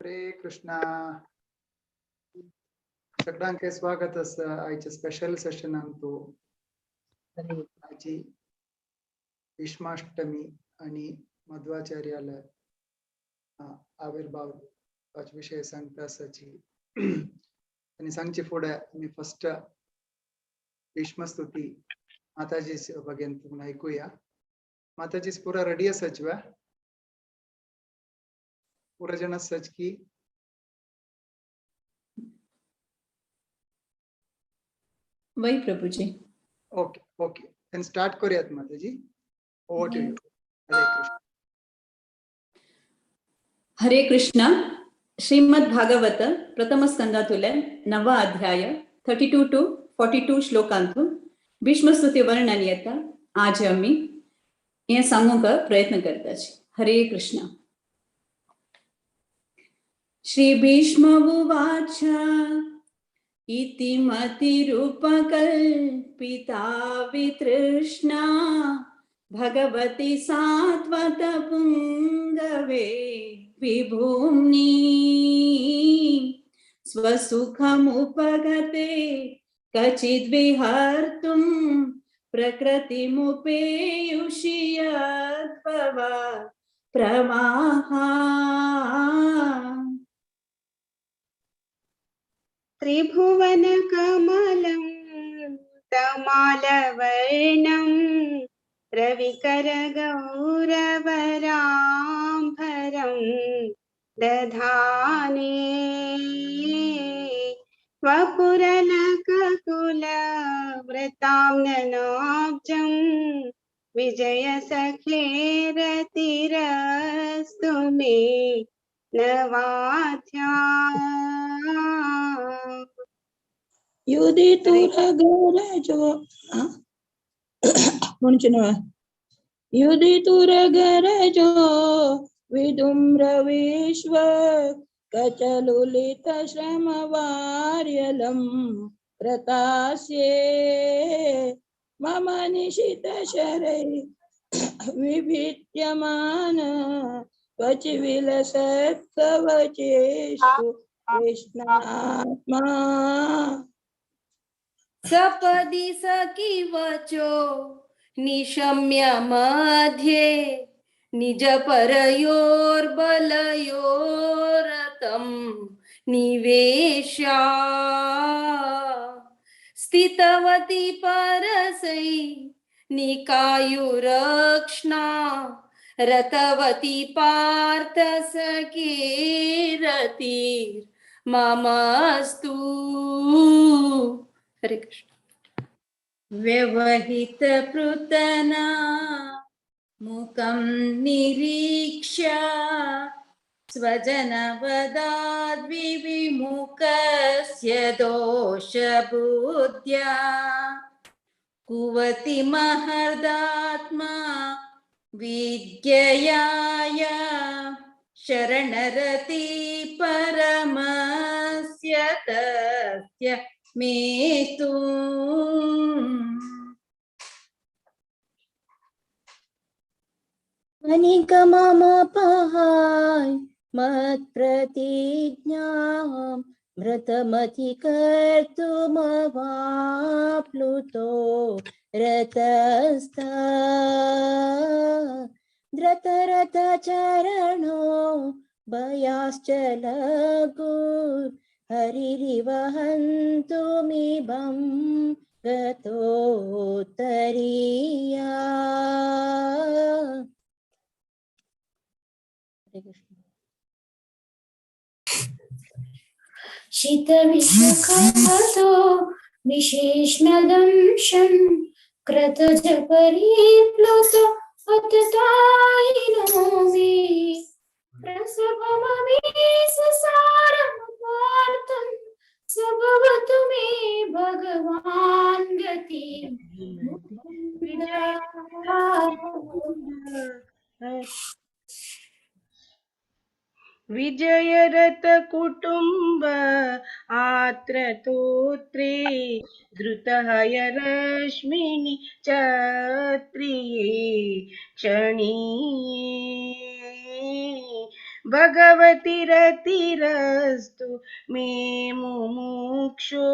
हरे कृष्णा. सगळ्यांके स्वागत आसा आयच्या स्पेशल सेशनांतु. आयची भीष्माष्टमी आणि मध्वाचार्याला आविर्भाव विषय सांगता आसाची. आणि सांगचे फुडें आमी फर्स्ट भीष्मस्तुती माताजी बगेन तुमकां ऐकूया. माताजी पुरा रेडी आसाची वा? पुरा जण आसाच की? वही प्रभुजी. ओके ओके, then start करूयात माताजी. Over to you. Hare Krishna. Hare Krishna. Shrimad Bhagavata प्रथम स्कंदातुले नव अध्याय 32 टू 42 श्लोकांतु भीष्मस्तुती वर्णन येता. आज आमी हें सांगूंक प्रयत्न करताची. हरे कृष्ण. श्री भीष्म उवाच इति मतिरूपकल्पिता वितृष्णा भगवति सात्वत पुङ्गवे विभूम्नि स्वसुखमुपगते कचिद्विहर्तुं प्रकृतिमुपेयुषि यद्भव प्रवाहा. त्रिभुवनकमलं तमालवर्णं रविकरगौरवराम्भरं दधाने वपुरनककुलव्रतां ननाब्जं विजयसखे रतिरस्तु मे नवाध्या. युदितुरगरजो विदुम्रविश्व कचलुलित श्रमवार्यलं प्रतास्ये मम निशित शरै विभिद्यमान त्वचि विलसत्कवचेषु कृष्णात्मा. सपदि सखिवचो निशम्य मध्ये निज परयोर्बलयोरतं निवेश्या स्थितवती परसै निकायुरक्ष्णा रतवती पार्थ सखे रतिर्ममस्तु. हरे कृष्ण. व्यवहित पृतना मुखं निरीक्ष्य स्वजनवदाद्विविमुखस्य दोषबुद्ध्या कुवति महर्दात्मा विद्ययाय शरणरति परमस्य तस्य मेस्तु. अनिगममपहाय मत्प्रतिज्ञां मृतमति कर्तुमवाप्लुतो रतस्था धृतरथचरणो भयाश्च लघुर् हरिरिव हन्तुमिभं गतोत्तरीया. हरे कृष्ण. शीतविषखातो विशेष्णदंशं क्रतजपरिप्लुतो पततायिनो मे प्रसभममे ससारमपार्थं सभवतु मे भगवान् गतिं. विजयरथ कुटुंब आत्रतोत्रे धृतहयरश्मिनि चत्रिये क्षणीये भगवति रतिरस्तु मे मुमुक्षो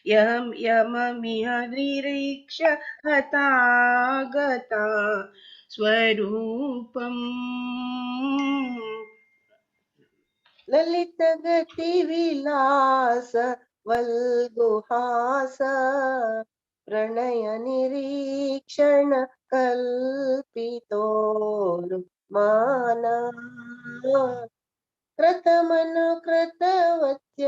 यं यममिह निरीक्ष्य हतागता स्वरूपम्। ललित गति विलास वल्गुहास प्रणय निरीक्षण कल्पितोरुमाना कृतमनुकृतवत्य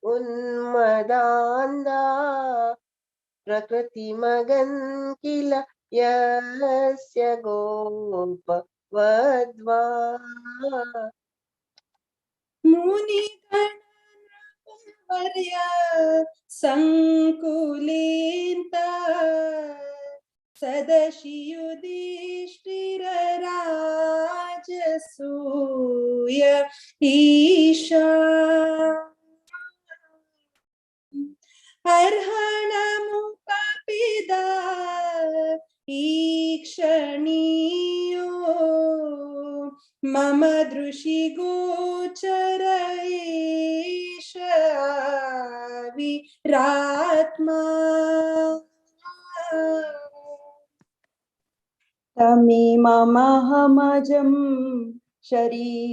उन्मदान्धा प्रकृतिमगन् किल यस्य गोपवद्वा। मुनिगणवर्य संकुलेन्त सदशियुधिष्ठिर राजसूय ईशा अर्हणमुपपिदा ईक्षणीयो मम दृशिगोचर एष विरात्मा। तमिममहमजं शरीरबाजां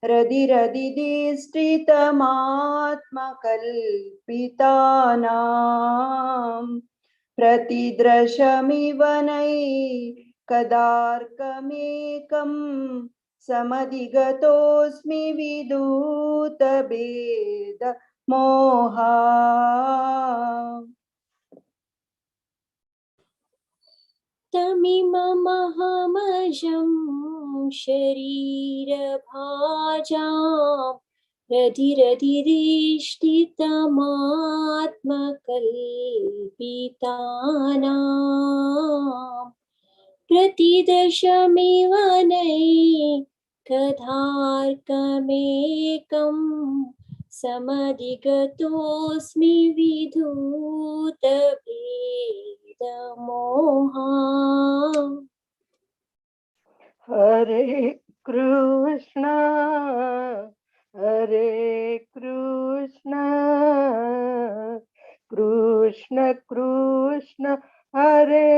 हृदि हृदिधिष्ठितमात्मकल्पितानां प्रतिद्रशमिव नैकदार्कमेकं समधिगतोऽस्मि विधूतभेद मोहा। तमिममहमजं शरीरभाजां हृदि हृदिधिष्ठितमात्मकल्पितानां प्रतिदशमिव नैकधार्कमेकं समधिगतोऽस्मि विधूतभेदमोहा। हरे कृष्णा हरे कृष्णा कृष्ण कृष्ण हरे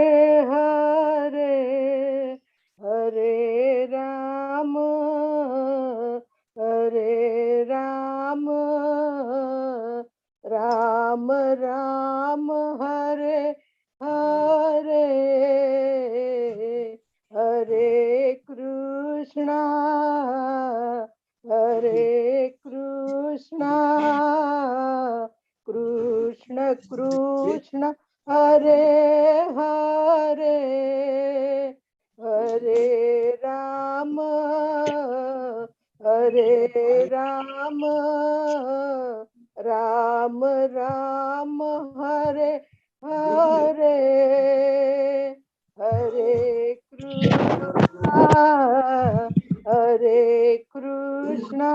हरे हरे राम राम राम हरे हरे हरे कृष्णा कृष्ण कृष्ण हरे हरे हरे राम राम राम हरे हरे हरे कृष्णा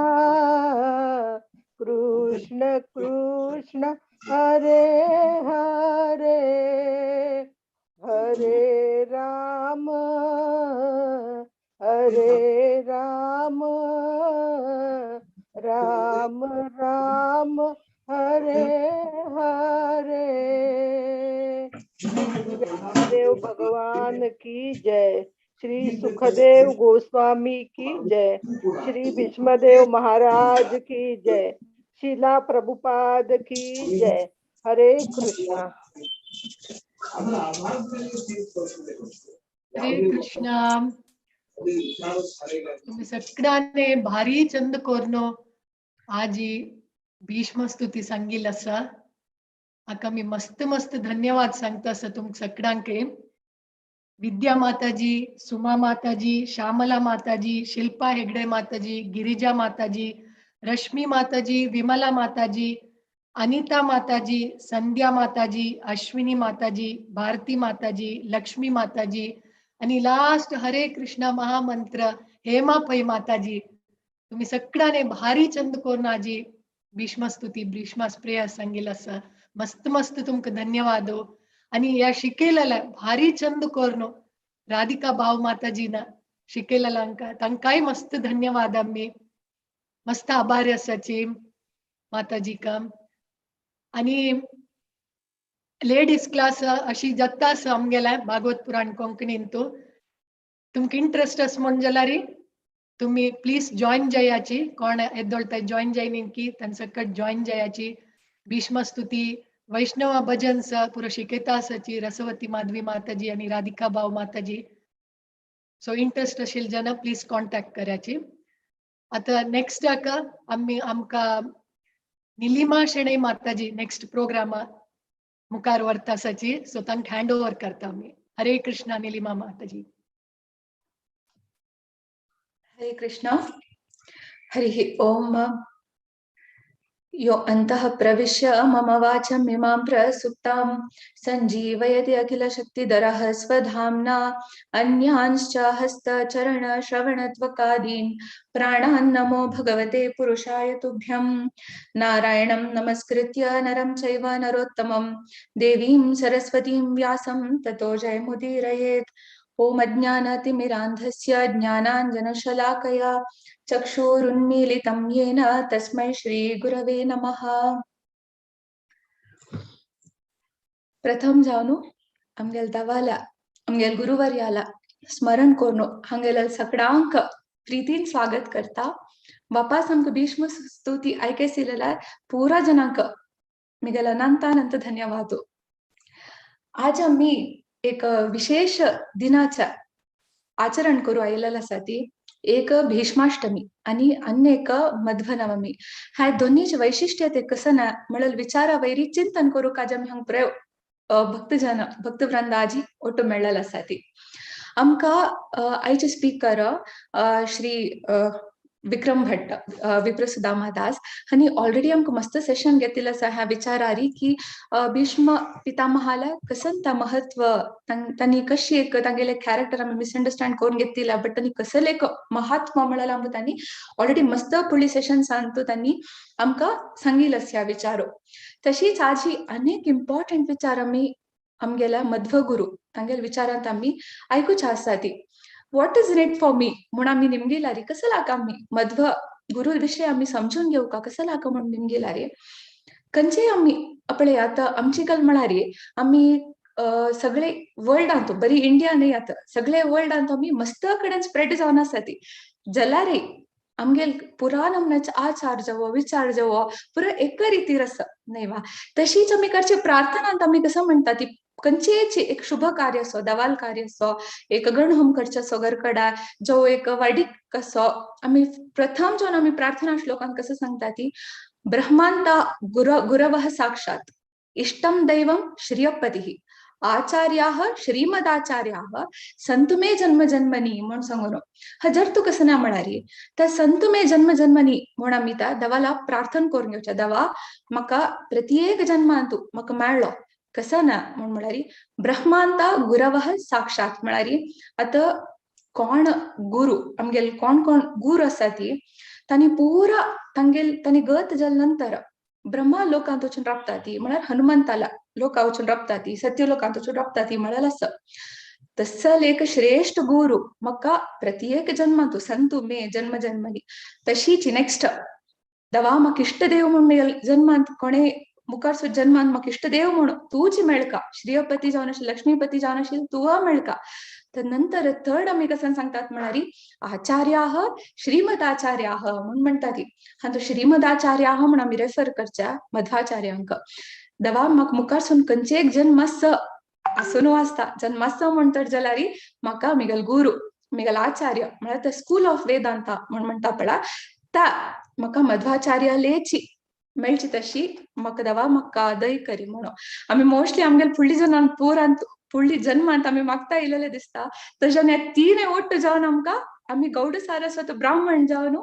कृष्ण कृष्ण हरे हरे हरे राम राम राम हरे हरे। देव भगवान की जय, श्री सुखदेव गोस्वामी की जय, श्री भीष्मदेव महाराज की जय, शिला प्रभुपाद की जय। हरे कृष्णा। हरे कृष्णा। तुम्ही सगळ्यांनी भारी चंद कोरनो आजी भीष्म स्तुती सांगिल आसा। आका मी मस्त मस्त धन्यवाद सांगता आसा तुमकां सगळ्यांके। विद्या माताजी, सुमा माताजी, श्यामला माताजी, शिल्पा हेगडे माताजी, गिरिजा माताजी, रश्मी माताजी, विमला माताजी, अनिता माताजी, संध्या माताजी, अश्विनी माताजी, भारती माताजी, लक्ष्मी माताजी आणि लास्ट हरे कृष्णा महामंत्र हेमा पै माताजी। तुम्ही सगळ्याने भारी चंद कोरनाजी भीष्मस्तुती भीष्मा प्रेयर सांगिल आसा। मस्त मस्त तुमकां धन्यवाद हो। आणि या शिकेलेला भारी चंद कोरनो राधिका भाव माताजीना शिकयलेल्यांक तांकांय मस्त धन्यवाद. आमी मस्त आभारी आसाची माताजीका. आनी लेडीज क्लास अशी जाता आसा आमगेल्या भागवत पुराण कोंकणींतू. तुमकां इंट्रस्ट आसा म्हण जाल्यार तुमी प्लीज जॉयन जायाची. कोण येदोळ जॉयन जायनी की तांचे सकट जॉयन जायाची. भीष्मस्तुती, वैष्णव भजन्स पुरो शिकयता आसाची रसवती माधवी माताजी आनी राधिका भाव माताजी. सो इंट्रस्ट आशिल्ले जाणां प्लीज कॉन्टॅक्ट कराची. आतां नेक्स्टाक आमी आमकां निलिमा शेणै माताजी नेक्स्ट प्रोग्रामा मुखार व्हरता आसाची. सो तांकां हँड ओवर करता आमी. हरे कृष्णा निलिमा माताजी. हरे कृष्णा. हरिः ओम. यो अन्तः प्रविश्य मम वाचमिमां प्रसुप्तां सञ्जीवयति अखिलशक्तिधरः स्वधाम्ना. अन्यांश्च हस्तचरणश्रवणत्वकादीन् प्राणान् नमो भगवते पुरुषाय तुभ्यं. नारायणं नमस्कृत्य नरं चैव नरोत्तमं देवीं सरस्वतीं व्यासं ततो जयमुदीरयेत्. ॐ अज्ञानतिमिरान्धस्य ज्ञानाञ्जनशलाकया चक्षुरुन्मीलितं येन तस्मै श्रीगुरवे नमः. प्रथम जावनु आमगेल दवाला आमगेल गुरुवर्याला स्मरण करून हांगेल्या सगळ्यांक प्रीतीन स्वागत करता. वापस आमकां भीष्म स्तुती आयकयसिलेल्या पुरा जनांक मिगेल अनंतानंत धन्यवाद. आज आमी एक विशेष दिनाचा आचरण करू आयिल्लें आसा ती एक भीष्माष्टमी आणि अन्य एक मध्वनवमी. ह्या दोन्हीचे वैशिष्ट्य ते कसं ना म्हणून विचारा वैरी चिंतन करू काज आमी हांगा प्रयोग भक्तजन भक्तवृंद आजी ಒಟ್ಟು मेळ्ळेल आसा ती. आमकां आयचे स्पीकर श्री विक्रम भट्ट विप्रसुदामा दास हांणी ऑलरेडी आमकां मस्त सेशन घेतिल्लें आसा ह्या विचारारी की भीष्म पितामहाला कसं ता महत्व, तांणी कशी एक तांगेले कॅरेक्टर आमी मिसअंडरस्टँड करून घेतिल्लें, बट तांणी कसले एक महात्मा म्हळ्यार आमकां तांणी ऑलरेडी मस्त फुडली सेशन सांगतो तांणी आमकां सांगिल्लें आसा ह्या विचारो. तशीच आज ही अनेक इम्पॉर्टंट विचार आमी आमगेल्या मध्वगुरू तांगेल्या विचारांत आमी आयकुचे आसा ती. What is in it for me म्हूण आमी निमगिलारी कसं लाका आमी मध्व गुरु विशय आमी समजून घेवका कसं लाका म्हूण निमगिलारी. खंयचेय आमी पळय आतां आमची गल म्हळ्यार आमी सगळे वर्ल्डांत, बरी इंडिया न्हय आतां सगळे वर्ल्डांत आमी मस्त कडेन स्प्रेड जावन आसा ती. जाल्यारय आमगेल पुराण आमचे आचार जावो विचार जावो पुरो एका रितीर आसा न्हय वा. तशीच आमी करचे प्रार्थनांत आमी कसं म्हणटा ती खंयचेय एक शुभ कार्य असो, दवाल कार्य असो, एक गणहोम करचो असो घरकडा जो एक वाडीक असो आमी प्रथम जावन आमी प्रार्थना श्लोकांत कसं सांगता ती ब्रह्मांता गुरवः साक्षात इष्टं दैवं श्रियपतिः आचार्याः श्रीमदाचार्याः संतु मे जन्म जन्मनी म्हूण सांगून. हा जर तूं कसं ना म्हणारी तर संतु मे जन्म जन्मनी म्हूण आमी त्या देवाला प्रार्थना करून घेवच्या. देवा म्हाका प्रत्येक जन्मांत तूं म्हाका मेळ्ळो कसं ना म्हूण म्हळ्यार ब्रह्मांता गुरवः साक्षात म्हळ्यार आतां कोण गुरु आमगेले कोण कोण गुरु आसा ती तांणी पुरा तांगेल तांणी गत जाल्या नंतर ब्रह्मा लोकांत वचून राबता ती म्हळ्यार हनुमंताला लोकां वचून राबता ती सत्य लोकांत वचून राबता ती म्हळ्यार आसा. तसल एक श्रेष्ठ गुरु म्हाका प्रत्येक जन्मांतू संतू मे जन्म जन्मनी. तशीच नेक्स्ट दवा म्हाका इश्ट देव म्हूण जन्मांत कोणे मुखार सुद्दां जन्मान म्हाका इश्ट देव म्हूण तूंच मेळका, श्रीयपती जावन आशिल्ल लक्ष्मीपती जावन आशिल्ल तूं मेळका. तर नंतर थर्ड आमी कसं सांगतात म्हळ्यार आचार्याः श्रीमदाचार्याः म्हूण म्हणटा ती. हातूंत श्रीमदाचार्याः म्हूण आमी रेफर करच्या मध्वाचार्यांक. दवा म्हाका मुखारसून खंयचे एक जन्मास आसून आसता जन्मास म्हणतर जाल्यार म्हाका मिगल गुरु मिगल आचार्य म्हळ्यार ते स्कूल ऑफ वेदांता म्हूण म्हणटा पळय त्या म्हाका मध्वाचार्यालेची मेळची तशी म्हाका दवा म्हाका दय करी म्हणून. आमी मोस्टली आमगेले फुडली जनान पुरांत फुडली जन्मांत आमी मागता येयलेले दिसता. तशें तीनय ओट्ट जावन आमकां आमी गौड सारस्वत ब्राह्मण जावन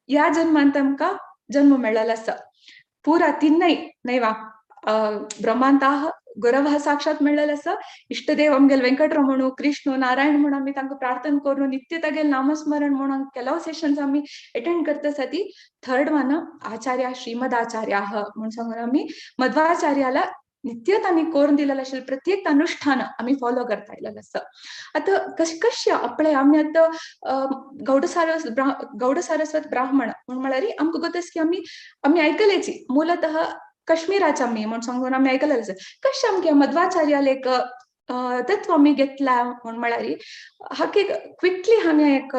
ह्या जन्मांत आमकां जन्म मेळ्ळेलो आसा. पुरा तिनय न्हय वा ब्रह्मांताः गुरवः साक्षात मेळ्ळेलो आसा. इश्टदेव आमगेले वेंकटरमणू कृष्ण नारायण म्हूण आमी तांकां प्रार्थना करून नित्य तागेले नामस्मरण म्हणून केलाव सेशन्स आमी एटेंड करता आसा ती. थर्ड वन आचार्य श्रीमदाचार्याः म्हूण सांगून आमी मध्वाचार्याला नित्य तांणी करून दिलेलें आशिल्लें प्रत्येक अनुष्ठान आमी फॉलो करता आयलेलें आसा. आतां कशें कशें आपले आमी आतां गौड सारस गौड सारस्वत ब्राह्मण म्हण म्हळ्यार आमकां गोत आसा की आमी आमी आयकलेची मूलतः काश्मीराचे आमी म्हण सांगून आमी आयकलेलें आसा. कशें आमगे मध्वाचार्याले एक तत्व आमी घेतला म्हण म्हळ्यार हाका एक क्विकली हांवें एक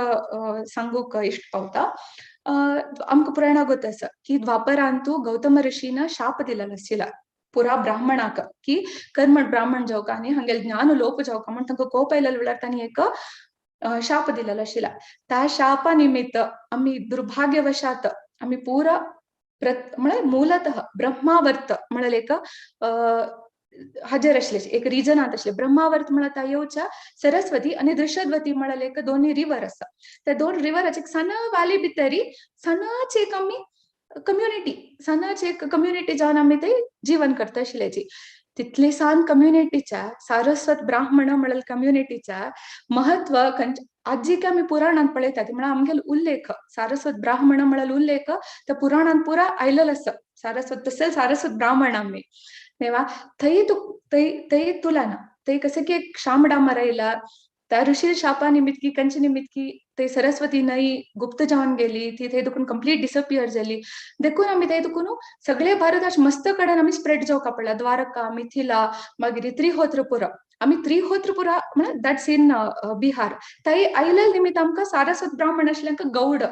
सांगूंक इश्ट पावता. आमकां पुराणा गोत आसा की द्वापरांतू गौतम ऋषीन शाप दिलेलो आशिल्लो पुरा ब्राह्मणाक की कर्म ब्राह्मण जावका आनी हांगेले ज्ञान लोप जावका म्हण तांकां कोप आयलेलो वेळार तांणी एक शाप दिलेलो आशिल्लो. त्या शापा निमित्त आमी दुर्भाग्यवशात आमी पुरा म्हळ्यार मूलतः ब्रह्मावर्त म्हळ्यार एक हाजेर आशिल्ले एक रिजनांत आशिल्ले. ब्रह्मावर्त म्हळ्यार येवच्या सरस्वती आनी दृषद्वती म्हळ्यार एक दोनूय रिवर आसा. त्या दोन रिवराचे एक सान वाली भितरी सानाच एक आमी कम्युनिटी सानाच एक कम्युनिटी जावन आमी ते जीवन करता आशिल्ल्याची. तितले सान कम्युनिटीच्या सारस्वत ब्राह्मण म्हळ्यार कम्युनिटीच्या महत्व आजी आमी पुराणांत पळयतात म्हळ्यार आमगेलो उल्लेख सारस्वत ब्राह्मण म्हळ्यार उल्लेख त्या पुराणांत पुरा आयलेलो आसा. सारस्वत तशें सारस्वत ब्राह्मण आमी नेवा थंय थंय थंय तुलना थंय कसं की एक शाम डामर आयला त्या ऋषी शापा निमित्त की कंच निमित्त की थंय सरस्वती न्हंय गुप्त जावन गेली ती थंय देखून कंप्लीट डिसअपियर जाली. देखून आमी थंय देखून सगळे भारताच्या मस्त कडेन आमी स्प्रेड जावका पडला. द्वारका, मिथिला, मागीर त्रिहोत्रपुरा. आमी त्रिहोत्रपुरा म्हळ्यार that's in Bihar. थंय आयले निमित्त आमकां सारस्वत ब्राह्मण आशिल्ले आमकां गौड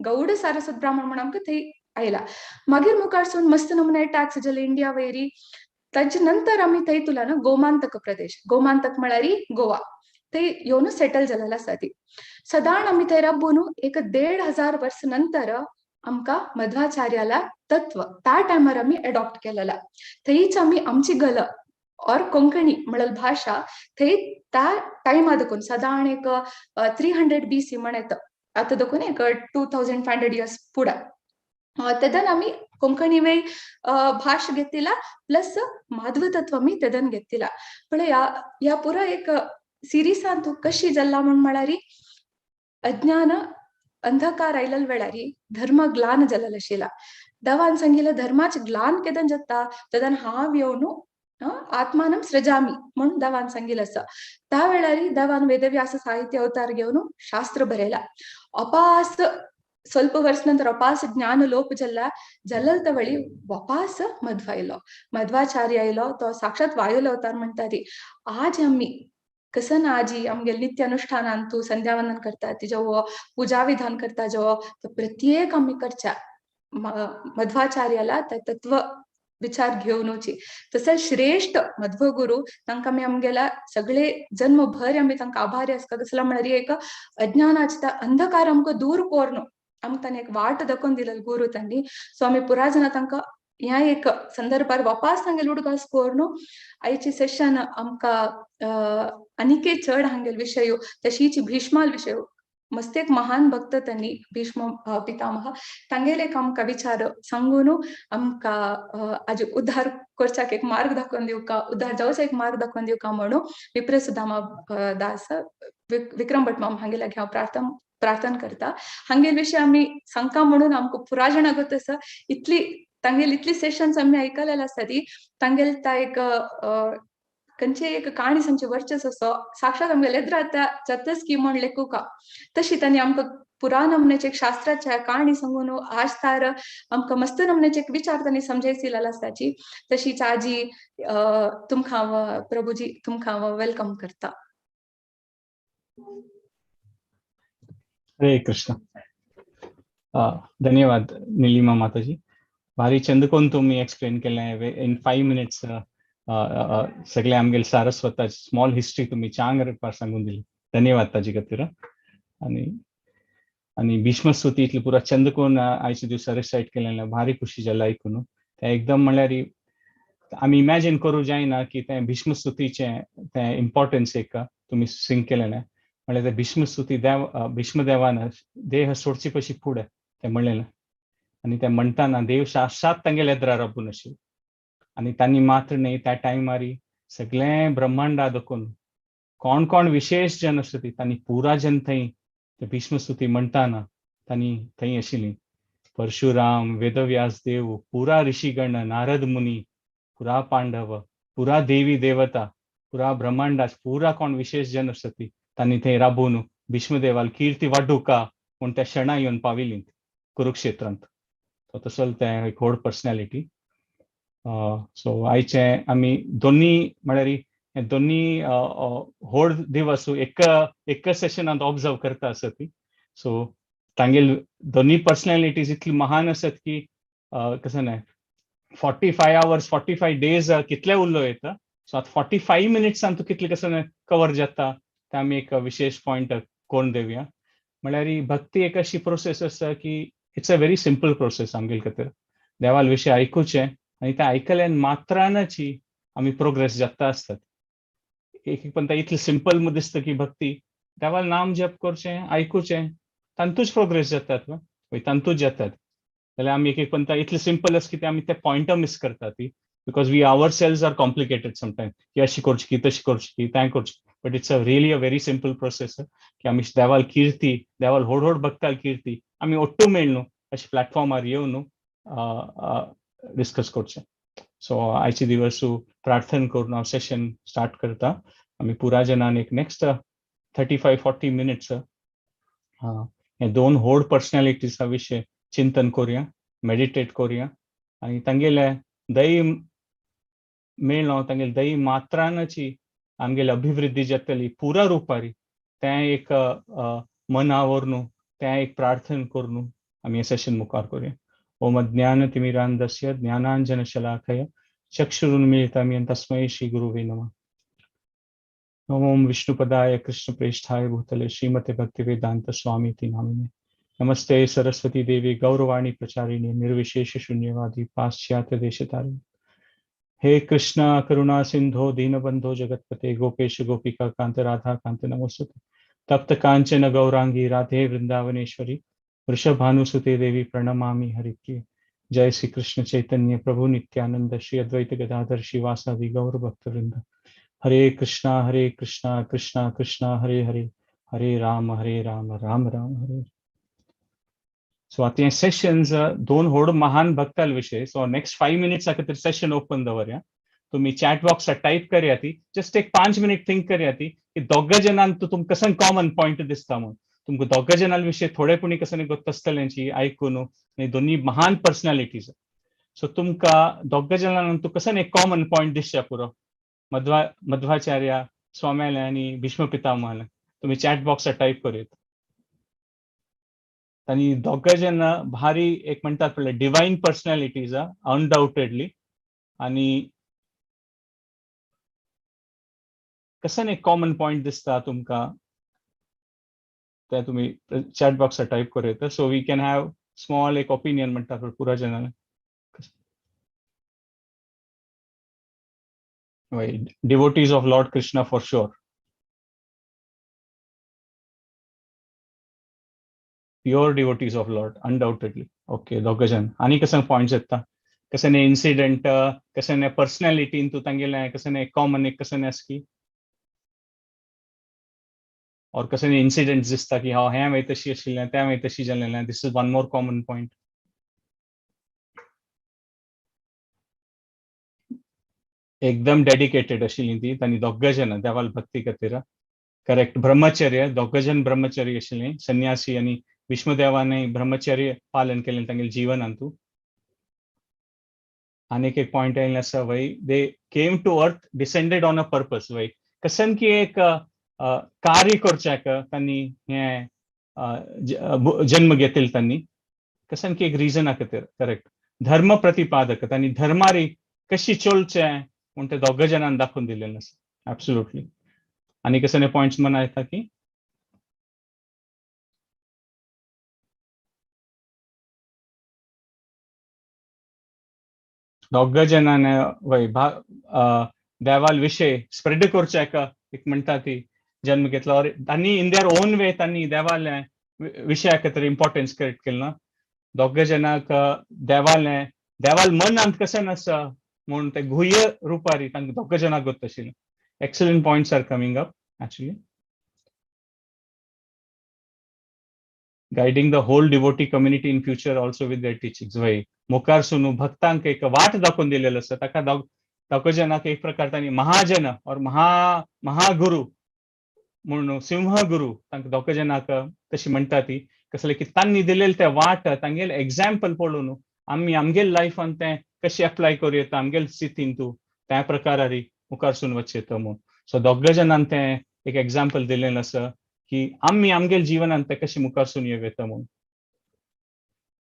गौड सारस्वत ब्राह्मण म्हण आमकां थंय आयला. मागीर मुखार मस्त नमुने टॅक्स जाले इंडिया वयरी. ताजे नंतर आमी थंय तुला गोमांतक प्रदेश, गोमांतक म्हळ्यार गोवा, थंय येवन सेटल जालेलो आसा. ती सदांच आमी थंय राबून एक 1500 वर्स नंतर आमकां मध्वाचार्याला तत्व त्या टायमार आमी एडॉप्ट केलेला. थंयच आमी आमची गल और कोंकणी म्हळ्यार भाशा थंय त्या टायमा देखून सदांच एक 300 BC म्हण येता आतां देखून एक 2500 इयर्स फुडें तेदन आमी कोंकणी वे भाश घेतिला प्लस माधव तत्व आमी तेदन घेतिला. पण ह्या पुरा एक सिरिसान तूं कशी जाल्ला म्हण म्हळ्यार अज्ञान अंधकार आयलेल वेळारी धर्म ग्लान जालेलो आशिल्ला. देवान सांगिल्लें धर्माचे ग्लान केदन जाता तेदन हांव येवन आत्मानं सृजामी म्हूण देवान सांगिल्लें आसा. त्या वेळारी देवान वेदव्यास साहित्य अवतार घेवन शास्त्र बरयला. अपास ಸ್ವಲ್ಪ ವರ್ಷ ನಂತರ ಅಪಾಸ ಜ್ಞಾನ ಲೋಪ ಜಲ್ಲ ಜಲ್ಲಲ್ ತವಳಿ ವಾಪಾस मध्व आयलो. मध्वाचार्य आयलो तो साक्षात वायुलो अवतार म्हणटा ती. आज आमी कसं ना आजी आमगेले नित्य अनुष्ठानान तूं संध्यावंदन करता तिजो पूजा विधान करता जो तो प्रत्येक आमी करच्या मध्वाचार्याला त्या तत्व विचार घेवनूची. तसेच श्रेष्ठ मध्वगुरु तांकां आमी आमगेला सगळे जन्मभर आमी तांकां आभारी आसता. कसला म्हळ्यार एक अज्ञानाचे त्या अंधकार आमकां दूर करून आमकां तांणी एक वाट दाखोवन दिलेली गुरू तांणी. सो आमी पुराय जाणां तांकां ह्या एक संदर्भार वापास तांगेले उडगास करून आयची सेशन आमकां आनीकय चड हांगेले विशय तशीच भीष्माल विशय मस्त एक महान भक्त तांणी भीष्म पितामह तांगेले एक आमकां विचार सांगून आमकां आज उद्धार करच्याक एक मार्ग दाखोवन दिवका, उद्धार जावचो एक मार्ग दाखोवन दिवका म्हणून विप्रसुदामा दास विक्रम भट माम हांगेल्या हांव प्रार्थना करता. हांगेले विशय आमी सांगता म्हणून आमकां पुराय जाणां गोत आसा. इतली तांगेली इतली सेशन्स आमी आयकलेले आसा ती तांगेले ता एक खंयचे एक काणी सांगचे वर्चस असो साक्षात आमगेले आतां जातच की म्हण लेखुका तशी तांणी आमकां पुरा नमनेचे एक शास्त्राच्या काणी सांगून आज तार आमकां मस्त नमनेचे एक विचार तांणी समजायसिलेलो आसताची. तशीच आजी तुमकां हांव प्रभुजी तुमकां हांव welcome करता. हरे कृष्ण. धन्यवाद निलिमा माताजी. भारी चंद कोन तुम्ही एक्सप्लेन केलें इन 5 मिनिट्स. सगळे आमगेले सारस्वताची स्मॉल हिस्ट्री तुम्ही चांग रुपार सांगून दिली. धन्यवाद ताजे खातीर. आनी आनी भीष्मस्तुती इतली पुरा चंद कोन आयच्या दिवसा रिसायट केलें भारी खुशी जाली आयकून. तें एकदम म्हणल्यार आमी इमॅजीन करूं जायना की तें भीष्मस्तुतीचें तें इम्पॉर्टन्स एक तुमी सिंग केलें. म्हणल्यार तें भीष्मस्तुती देव भीष्मदेवान देह सोडची पशी फुडें तें म्हणलें आनी तें म्हणटाना देव साक्षात तांगेल्या एदरा राबून आशिल्लो. आनी तांणी मात्र न्हय त्या टायमारी सगळें ब्रह्मांडा दाखोवन कोण कोण विशेष जन आसता ती तांणी पुरा जन थंय ते भीष्मस्तुती म्हणटाना तांणी थंय आशिल्ली. परशुराम, वेदव्यास देव, पुरा ऋषीगण, नारद मुनी, पुरा पांडव पुरा देवी देवता, पुरा ब्रह्मांडाच पुरा कोण विशेष जन आसता ती तांणी थंय राबोवन भीष्मदेवाल कीर्ती वाडूका म्हूण त्या क्षणा येवन पाविली कुरुक्षेत्रांत. सो तसो तें एक व्हड पर्सनॅलिटी. सो आयचे आमी दोनी म्हळ्यार हे दोनी व्हड दिवस एका एका सेशनांत ऑब्जर्व करता आसत ती. सो तांगेल दोनी पर्सनॅलिटीज इतली महान आसत की कसं न्हय 45 hours 45 days कितले उरलो येता. सो आतां 45 मिनिट्सान तूं कितले कसं न्हय कवर जाता ते आमी एक विशेष पॉयंट करून देवया. म्हळ्यार ही भक्ती एक अशी प्रोसेस आसा की it's a very simple process आमगेले खातीर. देवाल विशय आयकुचें आनी तें आयकल्यान मात्रानची आमी प्रोग्रेस जाता आसतात. एक एक पण इतलें सिंपल दिसता की भक्ती देवाल नाम जप करचें आयकुचें तांतूच प्रोग्रेस जातात वय तांतूच जातात. जाल्यार आमी एक एक पण इतलें सिंपल आसा की ते आमी ते पॉयंट मिस करता ती because we ourselves are complicated sometime की अशी करची की तशी करची की तें करची. But it's a really a very simple process की आमी देवाल कीर्ती देवाल व्हड व्हड भक्ताल कीर्ती आमी ओट्टू मेळ्ळू अशे प्लॅटफॉर्मार येवन डिस्कस करचें. सो आयचे दिवस प्रार्थना करून हांव सेशन स्टार्ट करता. आमी पुरा जनान एक नेक्स्ट 35-40 मिनिट्स हे दोन व्हड पर्सनॅलिटीजा विशय चिंतन करुया, मेडिटेट करुया आनी तांगेले दही मेळ्ळो तांगेले दही मात्रानाची आमगेली अभिवृद्धी जातली पुरा रुपारी तें एक मना व्हरून तें एक प्रार्थना करून आमी हें सेशन मुखार करुया. ओम अज्ञानतिमिरान्धस्य ज्ञानांजनशलाकया चक्षुरुन्मीलितं येन तस्मै श्री गुरुवे नमः. ओम विष्णुपदाय कृष्णप्रेष्ठाय भूतले श्रीमते भक्तिवेदांत स्वामीति नामिने. नमस्ते सरस्वती देवी गौरवाणी प्रचारिणी निर्विशेष शून्यवादी पाश्चात्य देशतारिणी. हे कृष्णा करुणा सिंधो दीनबंधो जगतपते गोपेश गोपिका कांत राधा कांत नमोस्तुते. तप्त कांचन गौरांगी राधे वृंदावनेश्वरी वृषभानुसुते देवी प्रणमामि हरिप्रिये. जय श्री कृष्ण चैतन्य प्रभु नित्यानंद श्री अद्वैत गदाधर श्रीवासादि गौर भक्तवृंद. हरे कृष्णा कृष्णा कृष्णा हरे हरे, हरे राम राम राम हरे. सो आतां हे सेशन्स दोन व्हड महान भक्ताल विशय. सो नेक्स्ट 5 मिनिट्स खातीर सेशन ओपन दवरया. तुमी चॅट बॉक्सार टायप करया ती जस्ट एक 5 मिनीट थिंक करया ती की दोगा जणांक तुमकां कसं कॉमन पॉयंट दिसता म्हूण. तुमकां दोगा जणां विशय थोडे पुणी कसं गोत्त आसतलेंची आयकून आनी दोनी महान पर्सनॅलिटीज. सो तुमकां दोगा जणांक कसं एक कॉमन पॉयंट दिसच्या पुरो मध्वाचार्य स्वाम्याले आनी भीष्म पितामहाले. तुमी चॅट बॉक्सार टायप करूं येता. आनी दोगा जण भारी एक म्हणटात पळय डिवायन पर्सनॅलिटीज अनडाउटेडली. आनी कसं एक कॉमन पॉयंट दिसता तुमकां ते तुमी चॅट बॉक्सार टायप करूं येता. So we can have small एक ओपिनियन म्हणटा पळय पुरा जणांक. Devotees of Lord Krishna for sure. Pure devotees of Lord undoubtedly. Okay दोग जण आनी कसं पॉयंट्स येता कसं इन्सिडंट कसं पर्सनॅलिटीन तूं तांगेलें कसं कॉमन एक कसं आसा की और कसं इन्सिडंट दिसता की हांव हें मागीर तशी आशिल्लें तें मागीर तशी जालेलें. This is one more common point. एकदम डेडिकेटेड आशिल्ली ती तांणी दोग जण देवाल भक्ती खातीर. करेक्ट. ब्रह्मचर्य दोग जण ब्रह्मचर्य आशिल्ली संन्यासी आनी भीष्मदेवाने ब्रह्मचर्य पालन केलें तांगेले जीवनांतू. आनीक एक पॉयंट आयिल्लें आसा वय they came to earth descended on a purpose. वय कसन की एक कार्य करच्याक तांणी हें जन्म घेतिल्लो तांणी कसन की एक रिजना खातीर. करेक्ट. धर्म प्रतिपादक तांणी धर्मारी कशी चलचें म्हूण ते दोग जणांनी दाखोवन दिलेलें आसा. ऍब्सोल्युटली. आनी कसले पॉयंट्स मना येता की दोग जणांनी वय देवाल विशय स्प्रेड करच्याक एक म्हणटा ती जन्म घेतलो और तांणी इन their own वे तांणी देवाले विशया खातीर इम्पॉर्टन्स क्रिएट केलें ना. दोग जणांक देवाले देवाल मनांत कशें आसा म्हूण ते गुह्य रुपारी तांकां दोग जणांक गोत्त आशिल्लें. Excellent points are coming up actually. Guiding the whole devotee community in future also with their teachings. वय मुखार सुनू भक्तांक एक वाट दाखोवन दिलेलो आसा ताका दोग जनाक एक प्रकार तांणी महाजन और महागुरु म्हणून, सिंहगुरु तांकां दोग जनाक तशी म्हणटा ती. कसले की तांणी दिलेले ते वाट, तांगेले एग्जाम्पल पळोवन आमी आमगेले लायफान तें कशें एप्लाय करूं येता आमगेले स्थितीन तूं त्या प्रकारारी मुखारसून वचचें येता म्हूण. सो दोग जाणान तें एक एग्जाम्पल दिलेलें आसा की आमी आमगेले जिवनान तें कशें मुखारसून येवं येता म्हूण.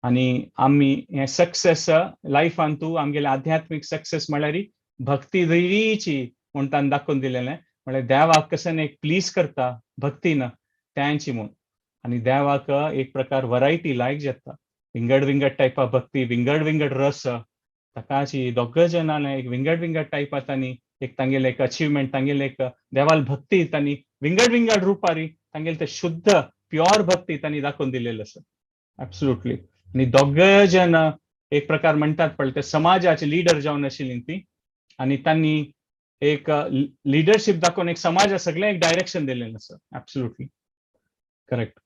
आनी आमी हें सक्सेस लायफान तूं आमगेले आध्यात्मीक सक्सेस म्हळ्यार भक्ती रिची म्हूण तांणी दाखोवन दिलेलें. म्हळ्यार देवाक कशें एक प्लीज करता भक्तीन त्यांची म्हूण. आनी देवाक एक प्रकार वरायटी लायक जाता, विंगड विंगड टायपा भक्ती, विंगड विंगड रस. ताकाची दोग जाणां एक विंगड विंगड टायपा तांणी एक तांगेले एक अचिवमेंट, तांगेले एक देवाल भक्ती तांणी विंगड विंगड रुपारी तांगेले ते शुद्ध प्युअर भक्ती तांणी दाखोवन दिलेलं आसा. ऍब्सोल्युटली. आनी दोग जण एक प्रकार म्हणटात पळय ते समाजाचे लिडर जावन आशिल्ली ती, आनी तांणी एक लिडरशीप दाखोवन एक समाजा सगळें एक डायरेक्शन दिलेलें आसा. Absolutely correct.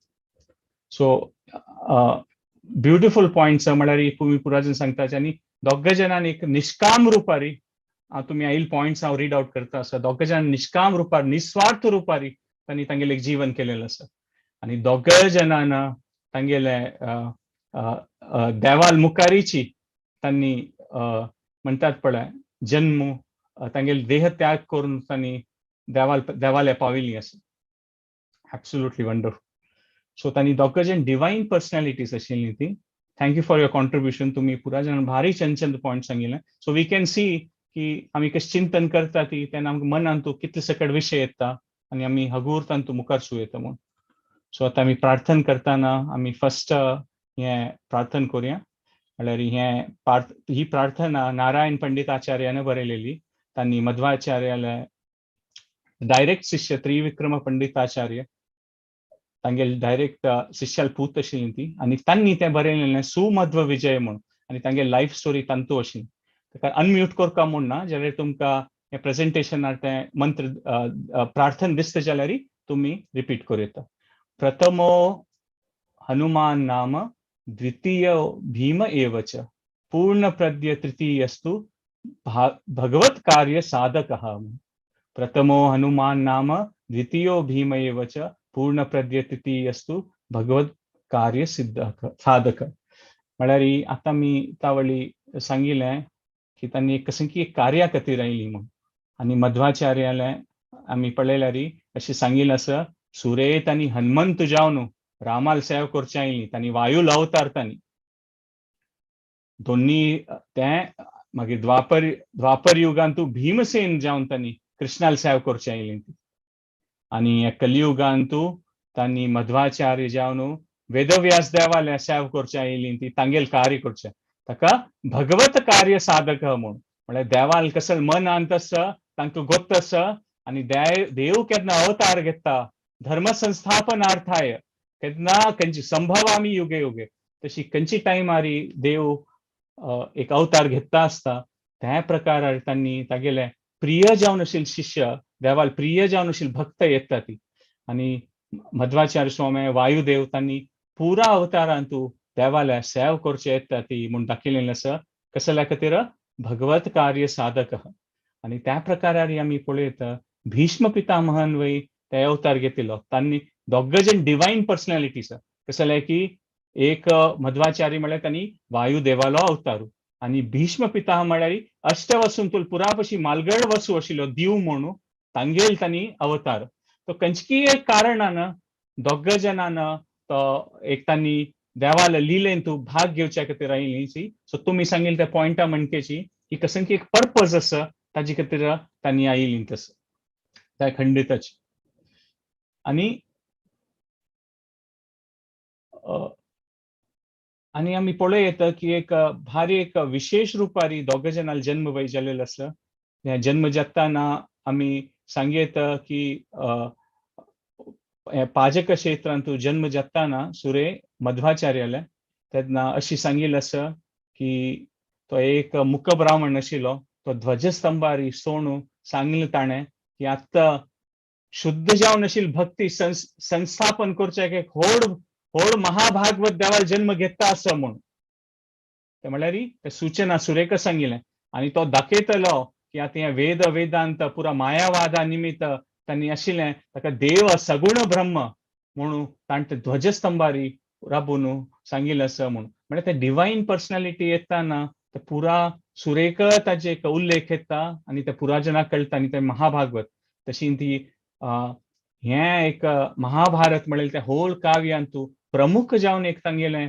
So beautiful points म्हळ्यार तुमी पुराजन सांगता. आनी दोग जाणांनी एक निष्काम रुपारी, तुमी आयल पॉयंट्स हांव रीड आउट करता आसा, दोग जाण निष्काम रुपार निस्वार्थ रुपारी तांणी तांगेलें एक जीवन केलेलें आसा. आनी दोग जाणान तांगेले देवाल मुखारीची तांणी म्हणटात पळय जन्म, तांगेले देह त्याग करून तांणी देवाल्या पाविल्ली आसा. Absolutely wonderful. सो तांणी दोग जाण डिवायन पर्सनॅलिटीज आशिल्ली ती. Thank you for your contribution. तुमी पुरा जाण भारी चंद चंद पॉयंट सांगिल्ले. सो we can see की आमी कशें चिंतन करता ती तेन्ना आमकां मनान तूं कितले सकट विशय येता आनी आमी हगूर तांतू मुखार सू येता म्हूण. सो आतां आमी प्रार्थन करतना आमी फर्स्ट हें प्रार्थन करुया. म्हळ्यार हें ही प्रार्थना नारायण पंडित आचार्यान बरयलेली. तांणी मध्वाचार्याले डायरेक्ट शिष्य त्रिविक्रम पंडिताचार्य तांगेले डायरेक्ट शिष्याल पूत आशिल्ली ती, आनी तांणी तें बरयलेलें सुमध्व विजय म्हूण. आनी तांगे लायफ स्टोरी तांतू आशिल्ली. ताका अनम्यूट करका म्हूण ना, जाल्यार तुमकां हें प्रेजेंटेशनार तें मंत्र प्रार्थन दिसता जाल्यार तुमी रिपीट करूं येता. प्रथमो हनुमान नाम, द्वितीय भीम एव च, पूर्ण प्रज्ञ तृतीयस्तु भगवत कार्य साधकः. प्रथमो हनुमान नाम, द्वितीयो भीम एव च, पूर्ण प्रज्ञ तृतीयस्तु भगवत कार्य सिद्ध साधक. म्हळ्यार आतां आमी तावळी सांगिल्लें की तांणी एक कशें की एक कार्या खातीर आयली म्हूण. आनी मध्वाचार्यालें आमी पळयल्यार अशें सांगिल्लें आसा, सुरेत आनी हनुमंत जावन रामाल सेव करचे आयली, तांणी वायूल अवतार तांणी दोन्ही तें मागीर द्वापर युगान तूं भीमसेन जावन तांणी कृष्णाल सेव करचे आयली ती. आनी कलियुगान तूं तांणी मध्वाचार्य जावन वेदव्यास देवाल्या सेव करचे आयली ती, तांगेल कार्य करचें, ताका भगवत कार्य साधक म्हूण. म्हळ्यार देवाल कसल मनान तसं तांकां गोत्त आसा आनी देव केन्ना अवतार घेता धर्म संस्थापनार्थाय, केन्ना खंयची संभवामी युगे युगे, तशी खंयची टायमारी देव एक अवतार घेता आसता त्या प्रकारार तांणी तागेले प्रिय जावन आशिल्ले शिष्य, देवाल प्रिय जावन आशिल्ले भक्त येता ती. आनी मध्वाचार्य स्वामी वायुदेव तांणी पुरा अवतारान तूं देवाल्या सेव करचे येता ती म्हूण दाखयलेलें आसा. कसल्या खातीर? भगवत कार्य साधक. आनी त्या प्रकारार आमी पळयता भीष्म पितामहन वय ते अवतार घेतिल्लो. तांणी दोग जाण डिवायन पर्सनॅलिटीज, कसले की एक मध्वाचार्य म्हळ्यार तांणी वायुदेवालो अवतार, आनी भीष्म पितामह म्हळ्यार अष्टवसूंतूल पुरापशी मालगड वसू आशिल्लो दीव म्हणून तांगेल तांणी अवतार. तो खंयची एक कारणान दोग जाणान तो एक तांणी देवाल लिलेन तूं भाग घेवच्या खातीर आयली. सो तुमी सांगिल्ले त्या पॉयंटा म्हणकेची की कसं की एक पर्पज आसा ताजे खातीर तांणी आयली तसं त्या खंडिताची. आनी आनी आमी पळोवं येता की एक भारी एक विशेश रुपारी दोग जाणांलो जन्म वय जालेलो आसा. हे जन्म जाताना आमी सांगयत की पाजक क्षेत्रांत जन्म जाताना सुरे मध्वाचार्याले तेन्ना अशी सांगिल्लें आसा की तो एक मुख ब्राह्मण आशिल्लो, तो ध्वजस्तंभारी सोणू सांगलें ताणें की आतां शुद्ध जावन आशिल्ली भक्ती संस्थापन करचें एक व्हड व्हड महाभागवत देवाल जन्म घेता आसा म्हूण. ते म्हळ्यार ते सूचना सुरेका सांगिल्लें. आनी तो दाखयतलो की आतां हें वेद वेदांत पुरा मायावादा निमित्त तांणी आशिल्लें ताका देव सगुण ब्रह्म म्हणून ताणें ध्वजस्तंभारी राबून सांगिल्लें आसा म्हणून. म्हळ्यार ते डिवायन पर्सनॅलिटी येताना ते पुरा सुरेख ताजे एक उल्लेख येता आनी ते पुरा जणांक कळटा आनी ते महाभागवत तशी ती हें एक महाभारत म्हणलें तें होल काव्यांतू प्रमुख जावन एक तांगेलें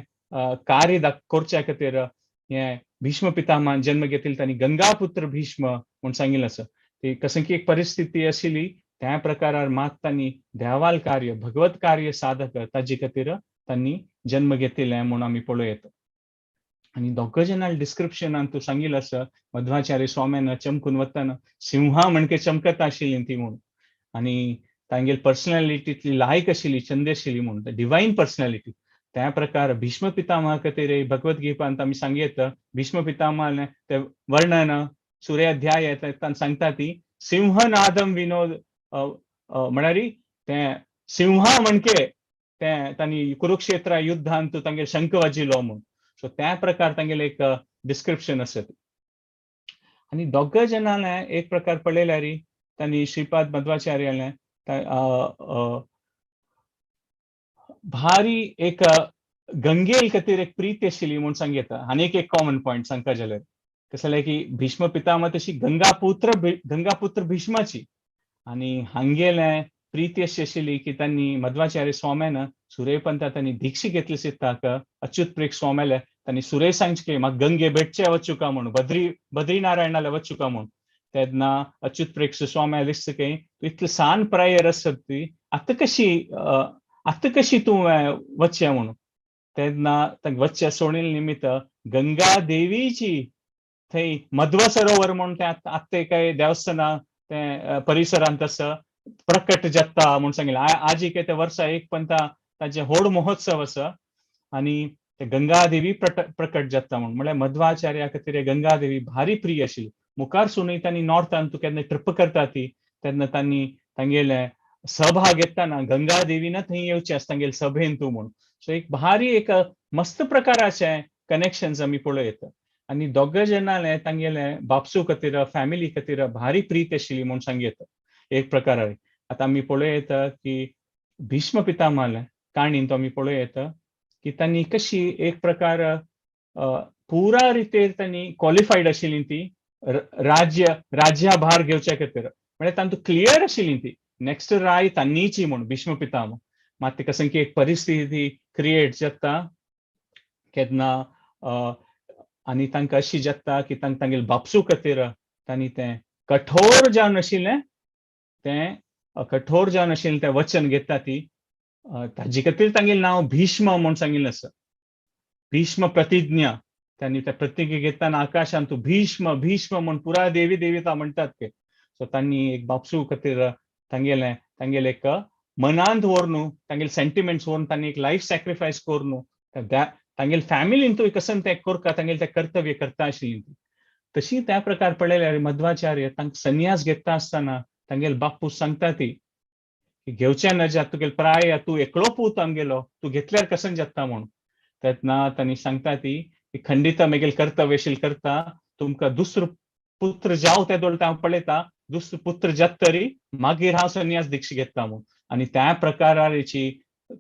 कार्य करच्या खातीर हें भीष्म पितामहान जन्म घेतिल्लो तांणी गंगापुत्र भीष्म म्हूण सांगिल्लें आसा. ती कसली एक परिस्थिती आशिल्ली त्या प्रकारार मात तांणी देवाल कार्य भगवत कार्य साधक ताजे खातीर तांणी जन्म घेतिल्लें म्हूण आमी पळोवं येता. आनी दोग जाणां डिस्क्रिप्शनान तूं सांगिल्लें आसा मध्वाचार्य स्वाम्यान चमकून वतना सिंहा म्हणके चमकता आशिल्ली ती म्हूण आनी तांगेली पर्सनॅलिटीतली लायक आशिल्ली चंद आशिल्ली म्हूण डिवायन पर्सनॅलिटी. त्या प्रकार भीष्म पितामह खातीर भगवद्गीतांत आमी सांगयत भीष्म पितामहालें तें वर्णन सूर्याध्याय येता सांगता ती सिंहनादम विनोद म्हळ्यार तें सिंहा म्हणके तें तांणी कुरुक्षेत्र युद्धांत तांगेर शंख वाजिलो म्हूण. सो त्या प्रकार तांगेलें एक डिस्क्रिप्शन आसा. आनी दोग जाणांलें एक प्रकार पळयल्यार तांणी श्रीपाद मध्वाचार्यालें भारी एक गंगेल खातीर एक प्रीती आशिल्ली म्हूण सांगता. आनी एक कॉमन पॉयंट सांगता जाल्यार कशें जालें की भीष्म पितामह तशी गंगापुत्र गंगापुत्र भीष्माची आनी हांगेलें प्रीती अशी आशिल्ली की तांणी मध्वाचार्य स्वाम्यान सुरेपंता तांणी दीक्षा घेतली सिद्धाक अच्युत प्रेक स्वाम्याले तांणी सुरे सांगचे म्हाका गंगे भेटचे वचुका म्हूण बद्रीनारायणाले वचुका म्हूण. तेन्ना अच्युत प्रेक्ष स्वाम्या दिसता की तूं इतलें सान प्रायर आसत ती आतां कशी तूं वचचें म्हणून. तेन्ना वचचें सोणील निमित्त गंगा देवीची थंय मध्व सरोवर म्हूण तें आत्तां काय देवस्थाना तें परिसरांत आसा प्रकट जाता म्हूण सांगिल्लें. आजी काय ते वर्सा एक पंता ताजें होड महोत्सव आसा आनी ते गंगादेवी प्रकट जाता म्हूण. म्हळ्यार मध्वाचार्या खातीर गंगादेवी भारी प्रिय आशिल्ली. मुखार सुनूय तांणी नॉर्थान तूं केन्ना ट्रिप करता ती तेन्ना तांणी तांगेलें सभा घेतना गंगादेवीन थंय येवचें आसता तांगेले सभेन तूं म्हूण. सो एक भारी एक मस्त प्रकाराचें कनेक्शन्स आमी पळोवं. आनी दोग जाणांलें तांगेलें बापसू खातीर फॅमिली खातीर भारी प्रीत आशिल्ली म्हूण सांगयता एक प्रकारार. आतां आमी पळोवं येता की भीष्म पितामहालें काणीन तो आमी पळोवं येता की तांणी कशी एक प्रकार पुरा रितेर तांणी क्वॉलिफायड आशिल्ली ती राज्याभार घेवच्या खातीर. म्हळ्यार तांतूं क्लियर आशिल्ली ती नेक्स्ट राय तांणीची म्हूण भीष्म पितामह. मात ती कसं की एक परिस्थिती क्रिएट जाता केन्ना आनी तांकां अशी जाता की तांकां तांगेले बापसू खातीर तांणी तें कठोर जावन आशिल्लें तें कठोर जावन आशिल्लें तें वचन घेता ती ताजे खातीर तांगेलें नांव भीष्म म्हूण सांगिल्लें आसा. भीष्म प्रतिज्ञा तांणी त्या प्रतिज्ञा घेतना आकाशांत तूं भीष्म भीष्म म्हूण पुरा देवी देवता म्हणटात ते. सो तांणी एक बापसू खातीर तांगेलें तांगेलें एक मनांत व्हरून तांगेले सेंटिमेंट्स व्हरून तांणी एक लायफ सॅक्रिफायस करून तांगेले फॅमिलीन तूं कसन तें करका तांगेलें तें कर्तव्य करता आशिल्ली. तशी त्या प्रकार पळयल्यार मध्वाचार्य तांकां संन्यास घेता आसतना तांगेले बापूस सांगता ती की घेवचें न जात तुगेले प्राय तूं एकलो पूत आमगेलो तूं घेतल्यार कसन जाता म्हूण. तेन्ना तांणी सांगता ती की खंडित मेगेल कर्तव्यशील करता तुमकां दुसरो पुत्र जावं ते दोळ हांव पळयता दुसरो पुत्र जात तरी मागीर हांव संन्यास दीक्षा घेता म्हूण. आनी त्या प्रकाराची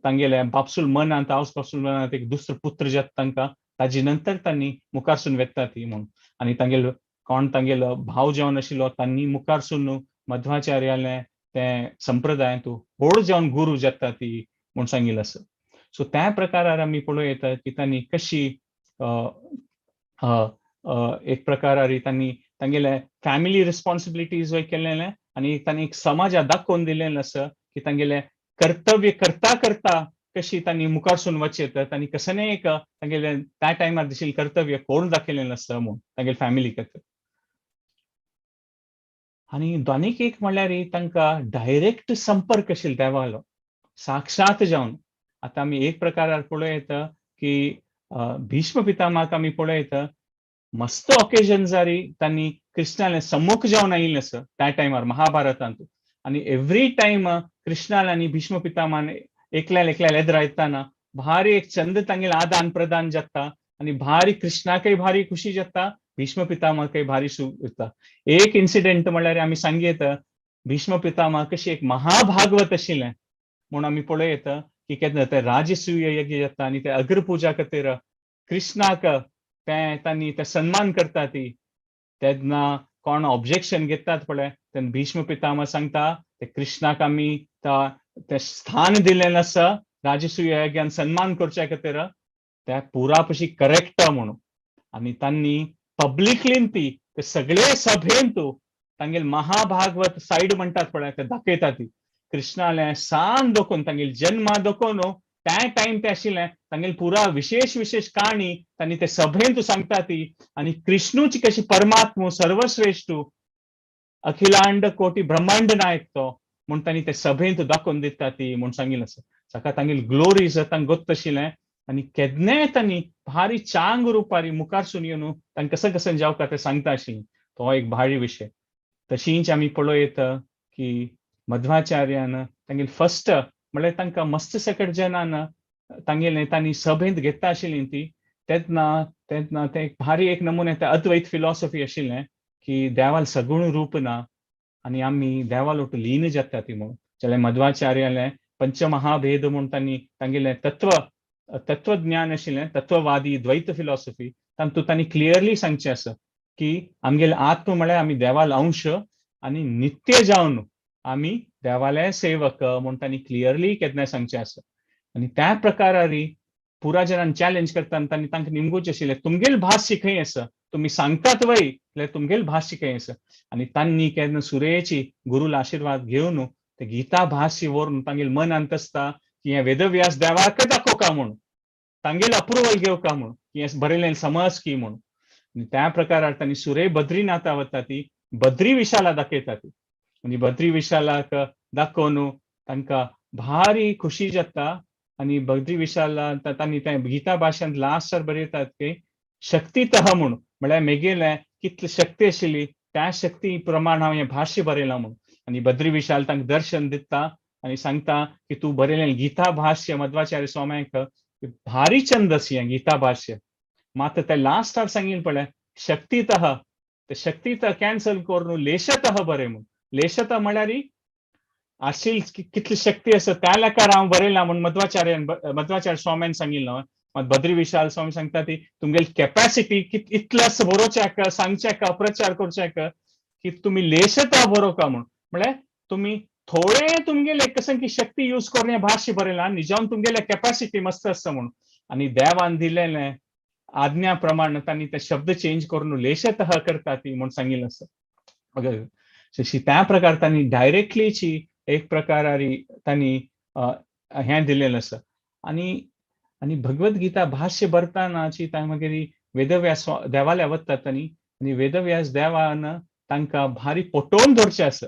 तांगेले बापसूल मनांत हांव बापसूल मनांत एक दुसरो पुत्र जात तांकां ताजे नंतर तांणी मुखारसून वेता ती म्हूण. आनी तांगेलो कोण तांगेलो भाव जावन आशिल्लो तांणी मुखारसून मध्वाचार्यालें तें संप्रदायांत व्हड जावन गुरू जाता ती म्हूण सांगिल्लें आसा. सो त्या प्रकारार आमी पळोवं येता की तांणी कशी एक प्रकारार तांणी तांगेले फॅमिली रिस्पॉन्सिबिलिटीज केलेलें आनी तांणी एक समाजाक दाखोवन दिलेलें आसा की तांगेलें कर्तव्य करता करता कशी तांणी मुखारसून वचें तांणी कसलें एक तांगेलें त्या टायमार दिशिल्लें कर्तव्य कोण दाखयलेलें आसता म्हूण तांगेले फॅमिली खातीर. आनी दोनीक एक म्हणल्यार तांकां डायरेक्ट संपर्क आशिल्लो देवालो साक्षात जावन. आतां आमी एक प्रकारार पळोवं येता की भीष्म पितामहाक आमी पळोवं येता मस्त ओकेजन जारी तांणी कृष्णाले सम्मुख जावन आयिल्लें आसा त्या टायमार महाभारतांत. आनी एवरी टायम कृष्णाले आनी भीष्म पितामहान एकल्या एकल्या येदरा भारी एक चंद तांगेले आदान प्रदान जाता आनी भारी कृष्णाकय भारी खुशी जाता भीष्म पितामह काही भारी सुता. एक इन्सिडेंट म्हणल्यार आमी सांगयत, भीष्म पितामह कशी एक महाभागवत आशिल्लें म्हूण आमी पळयत की केन्ना ते राजसूय यज्ञ जाता आनी ते अग्रपुजा खातीर कृष्णाक ते तांणी ते सन्मान करता ती, तेन्ना कोण ऑब्जेक्शन घेतात पळय, तेन्ना भीष्म पितामह सांगता ते कृष्णाक आमी ते स्थान दिलें आसा राजसूय यज्ञान सन्मान करच्या खातीर, त्या पुरा पशी करेक्ट म्हणून. आनी तांणी पब्लिकलीन ती ते सगळे सभेन तूं तांगेल महाभागवत सायड म्हणटात पळय ते दाखयता ती कृष्णाले सान दोखून तांगेल जन्मा दोखून त्या टायम ते आशिल्लें तांगेल पुरा विशेष विशेष काणी तांणी ते सभेन तूं सांगता ती. आनी कृष्णूची कशी परमात्मू सर्वश्रेष्ठ अखिलांड कोटी ब्रह्मांड नायक तो म्हूण तांणी ते सभेन तूं दाखोवन दिता ती म्हूण सांगिल्लें आसा. साका तांगेल ग्लोरी तांकां गोत्त आशिल्लें आनी केन्नाय तांणी भारी चांग रुपारी मुखारसून येवन तांकां कसं कसं जावका ते सांगता आशिल्लें. तो एक भारी विशय. तशींच आमी पळयत की मध्वाचार्यान तांगेल फर्स्ट म्हणल्यार तांकां मस्त सकट जनान तांगेले तांणी सभेंत घेता आशिल्ली ती, तेन्ना तेन्ना ते एक भारी एक नमुने ते अद्वैत फिलॉसॉफी आशिल्लें की देवाल सगुण रूप ना आनी आमी देवाल ओटू लीन जाता ती म्हणून. जाल्यार मध्वाचार्यालें पंचमहाभेद म्हूण तांणी तांगेलें तत्वज्ञान आशिल्लें, तत्ववादी द्वैत फिलॉसॉफी, तातूंत तांणी क्लियरली सांगचें आसा की आमगेले आत्म म्हळ्यार आमी देवाल अंश आनी नित्य जावन आमी देवाले सेवक म्हूण तांणी क्लियरली केन्नाय सांगचें आसा. आनी त्या प्रकारारी पुरा जणांक चॅलेंज करता आनी तांणी तांकां निमगूचें आशिल्लें तुमगेल भास खंय आसा, तुमी सांगतात वय जाल्यार तुमगेल भास खंय आसा. आनी तांणी केन्ना सुरेची गुरूल आशिर्वाद घेवन ते गीता भास व्हरून तांगेल मनांत आसता की हें वेदव्यास देवाक दाखोवका म्हूण, तांगेल अप्रुवल घेवका म्हूण की हें बरयलें समज की म्हूण. आनी त्या प्रकारार तांणी सुरे बद्रीनाथा वता ती बद्री विशाला दाखयता ती आनी बद्री विशालाक दाखोवन तांकां भारी खुशी जाता. आनी बद्री विशाला तांणी त्या गीता भाशेंत लास्टार बरयतात की शक्तीतः म्हूण, म्हळ्यार मेगेलें कितली शक्ती आशिल्ली त्या शक्ती प्रमाण हांव हें भाश्य बरयलां म्हूण. आनी बद्री विशाल तांकां दर्शन दिता आनी सांगता की तूं बरयलें गीता भाश्य मध्वाचार्य स्वाम्याक भारी चंद आसी हें गीता भाश्य, मात ते लास्टार सांगील पळय शक्तीतः, ते शक्तीतः कॅन्सल करून लेशतः बरय म्हूण. लेशतः म्हळ्यार आशिल कितली शक्ती आसा त्या लेखार हांव बरयलां म्हूण मध्वाचार्य स्वाम्यान सांगिल्लो. मात बद्री विशाल स्वामी सांगता ती तुमगेली कॅपॅसिटी इतलें आसा बरोवच्याक सांगच्याक प्रचार करच्याक की तुमी लेशतः बरोवका म्हूण, म्हळ्यार तुमी थोडे तुमगेले कशें की शक्ती यूज करून हें भाश्य बरयलां निजावन तुमगेले कॅपॅसिटी मस्त आसा म्हूण. आनी देवान दिलेलें आज्ञा प्रमाण तांणी ते शब्द चेंज करून लेशतः करता ती म्हूण सांगिल्लें आसा. तशी त्या प्रकार तांणी डायरेक्टलीची एक प्रकारारी तांणी हें दिलेलें आसा. आनी आनी भगवद्गीता भाश्य बरतानाची तांणी मागीर वेदव्यास देवाल्या वतात तांणी आनी वेदव्यास देवान तांकां भारी पटोवन दवरचें आसा,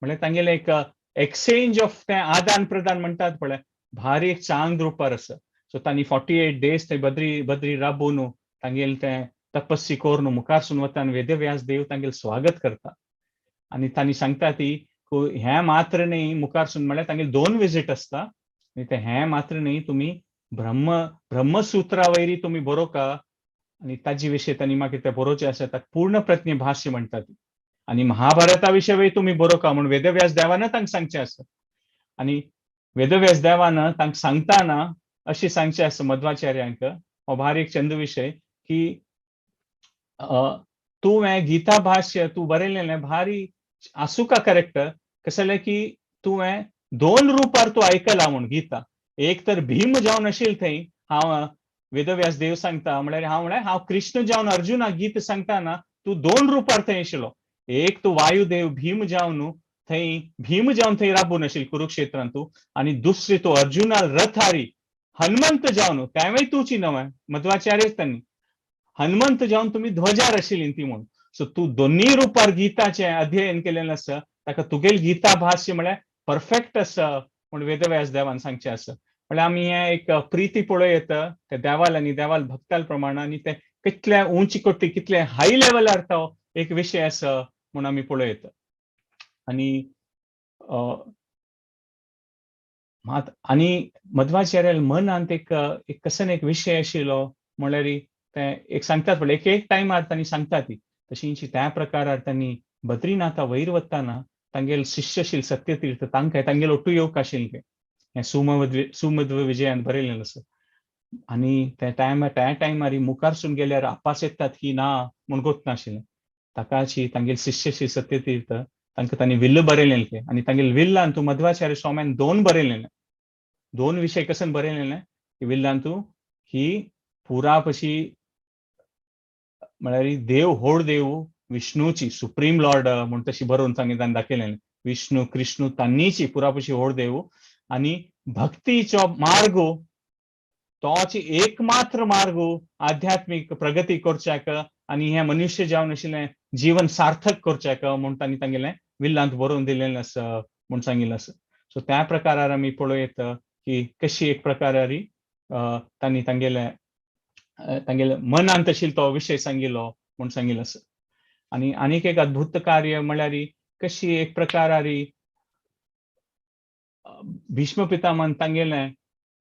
म्हळ्यार तांगेलें एक एक्सचेंज ऑफ तें आदान प्रदान म्हणटात पळय भारी एक चांग रुपार आसा. सो तांणी 48 डेज ते बद्री बद्री राबोवन तांगेलें तें तपस्वी करून मुखारसून वता आनी वेदव्यास देव तांगेलें स्वागत करता. आनी तांणी सांगता ती हें मात्र न्ही मुखारसून, म्हळ्यार तांगेले 2 विजीट आसता आनी ते हें मात्र न्ही तुमी ब्रह्मसूत्रा वयरी तुमी बरोवका आनी ताजे विशय तांणी मागीर ते बरोवचें आसा ताका पूर्ण प्रज्ञ भाश्य म्हणटा ती. आनी महाभारता विशय वयर तुमी बरोवका म्हूण वेदव्यास देवान तांकां सांगचें आसा. आनी वेदव्यास देवान तांकां सांगतना अशें सांगचें आसा मध्वाचार्यांक, हो भारी एक चंद विशय की तुवें गीता भाश्य तूं बरयलेलें भारी आसूका करेक्ट, कशें जालें की तुवें 2 रुपार तूं आयकला म्हूण गीता, एक तर भीम जावन आशिल्लें थंय हांव वेदव्यास देव सांगता म्हळ्यार हांव म्हळ्यार हांव कृष्ण जावन अर्जुनाक गीत सांगता ना, तूं 2 रुपार थंय आशिल्लो, एक तूं वायुदेव भीम जावन थंय भीम जावन थंय राबून आशिल्लो कुरुक्षेत्रांत तूं, आनी दुसरी तूं अर्जुना रथारी हनुमंत जावन, तेंवूय तुची नवें मध्वाचार्यच तांणी हनुमंत जावन तुमी ध्वजार आशिल्ली ती म्हूण. सो तूं दोनूय रुपार गीताचें अध्ययन केलेलें आसा ताका तुगेल गीता भाश्य म्हळ्यार परफेक्ट आसा म्हूण वेदव्यास देवान सांगचें आसा. म्हळ्यार आमी हें एक प्रिती पळयत ते देवाल आनी देवाल भक्ताल प्रमाण आनी ते कितल्या उंची कोटी कितले हाय लेवलार तो एक विशय आसा म्हूण आमी पळयत. आनी मात आनी मध्वाचार्याल्या मनांत एक एक कसन एक विशय आशिल्लो म्हळ्यार ते एक सांगतात पळय, एक एक टायमार तांणी सांगता ती तशींची त्या प्रकारार तांणी बद्रीनाथा वयर वताना तांगेल शिष्यशील सत्यतीर्थ तांकां तांगेल ओट्टू येवंक आशिल्लें. हें सुमध्व विजयान बरयलें आसा. आनी त्या टायमार मुखारसून गेल्यार आपास येतात की ना म्हूण गोत नाशिल्लें. ताकाची तांगेल शिष्यशील सत्यतीर्थ तांकां तांणी विल्ल बरयलें आनी तांगेल विल्लान तूं मध्वाचार्य स्वाम्यान दोन बरयलें, दोन विशय कसन बरयलें की विल्लान तूं ही पुरा पशी म्हळ्यार देव होड देव विष्णूची सुप्रीम लॉर्ड म्हूण तशी बरोवन सांगितलं तांणी दाखयलें. विष्णू कृष्णू तांणीची पुरापशी होड देव आनी भक्तीचो मार्ग तोच एकमात्र मार्ग आध्यात्मीक प्रगती करच्याक आनी हें मनुष्य जावन आशिल्लें जीवन सार्थक करच्याक म्हूण तांणी तांगेलें विल्लांत बरोवन दिलेलें आसा म्हूण सांगिल्लें आसा. सो त्या प्रकारार आमी पळोवं की कशी एक प्रकारारी तांणी तांगेलें तांगेले मनांत आशिल्लो तो विशय सांगिल्लो म्हूण सांगिल्लो आसा. आनी आनीक एक अद्भुत कार्य म्हळ्यार कशी एक प्रकारारी भीष्म पितामहन तांगेलें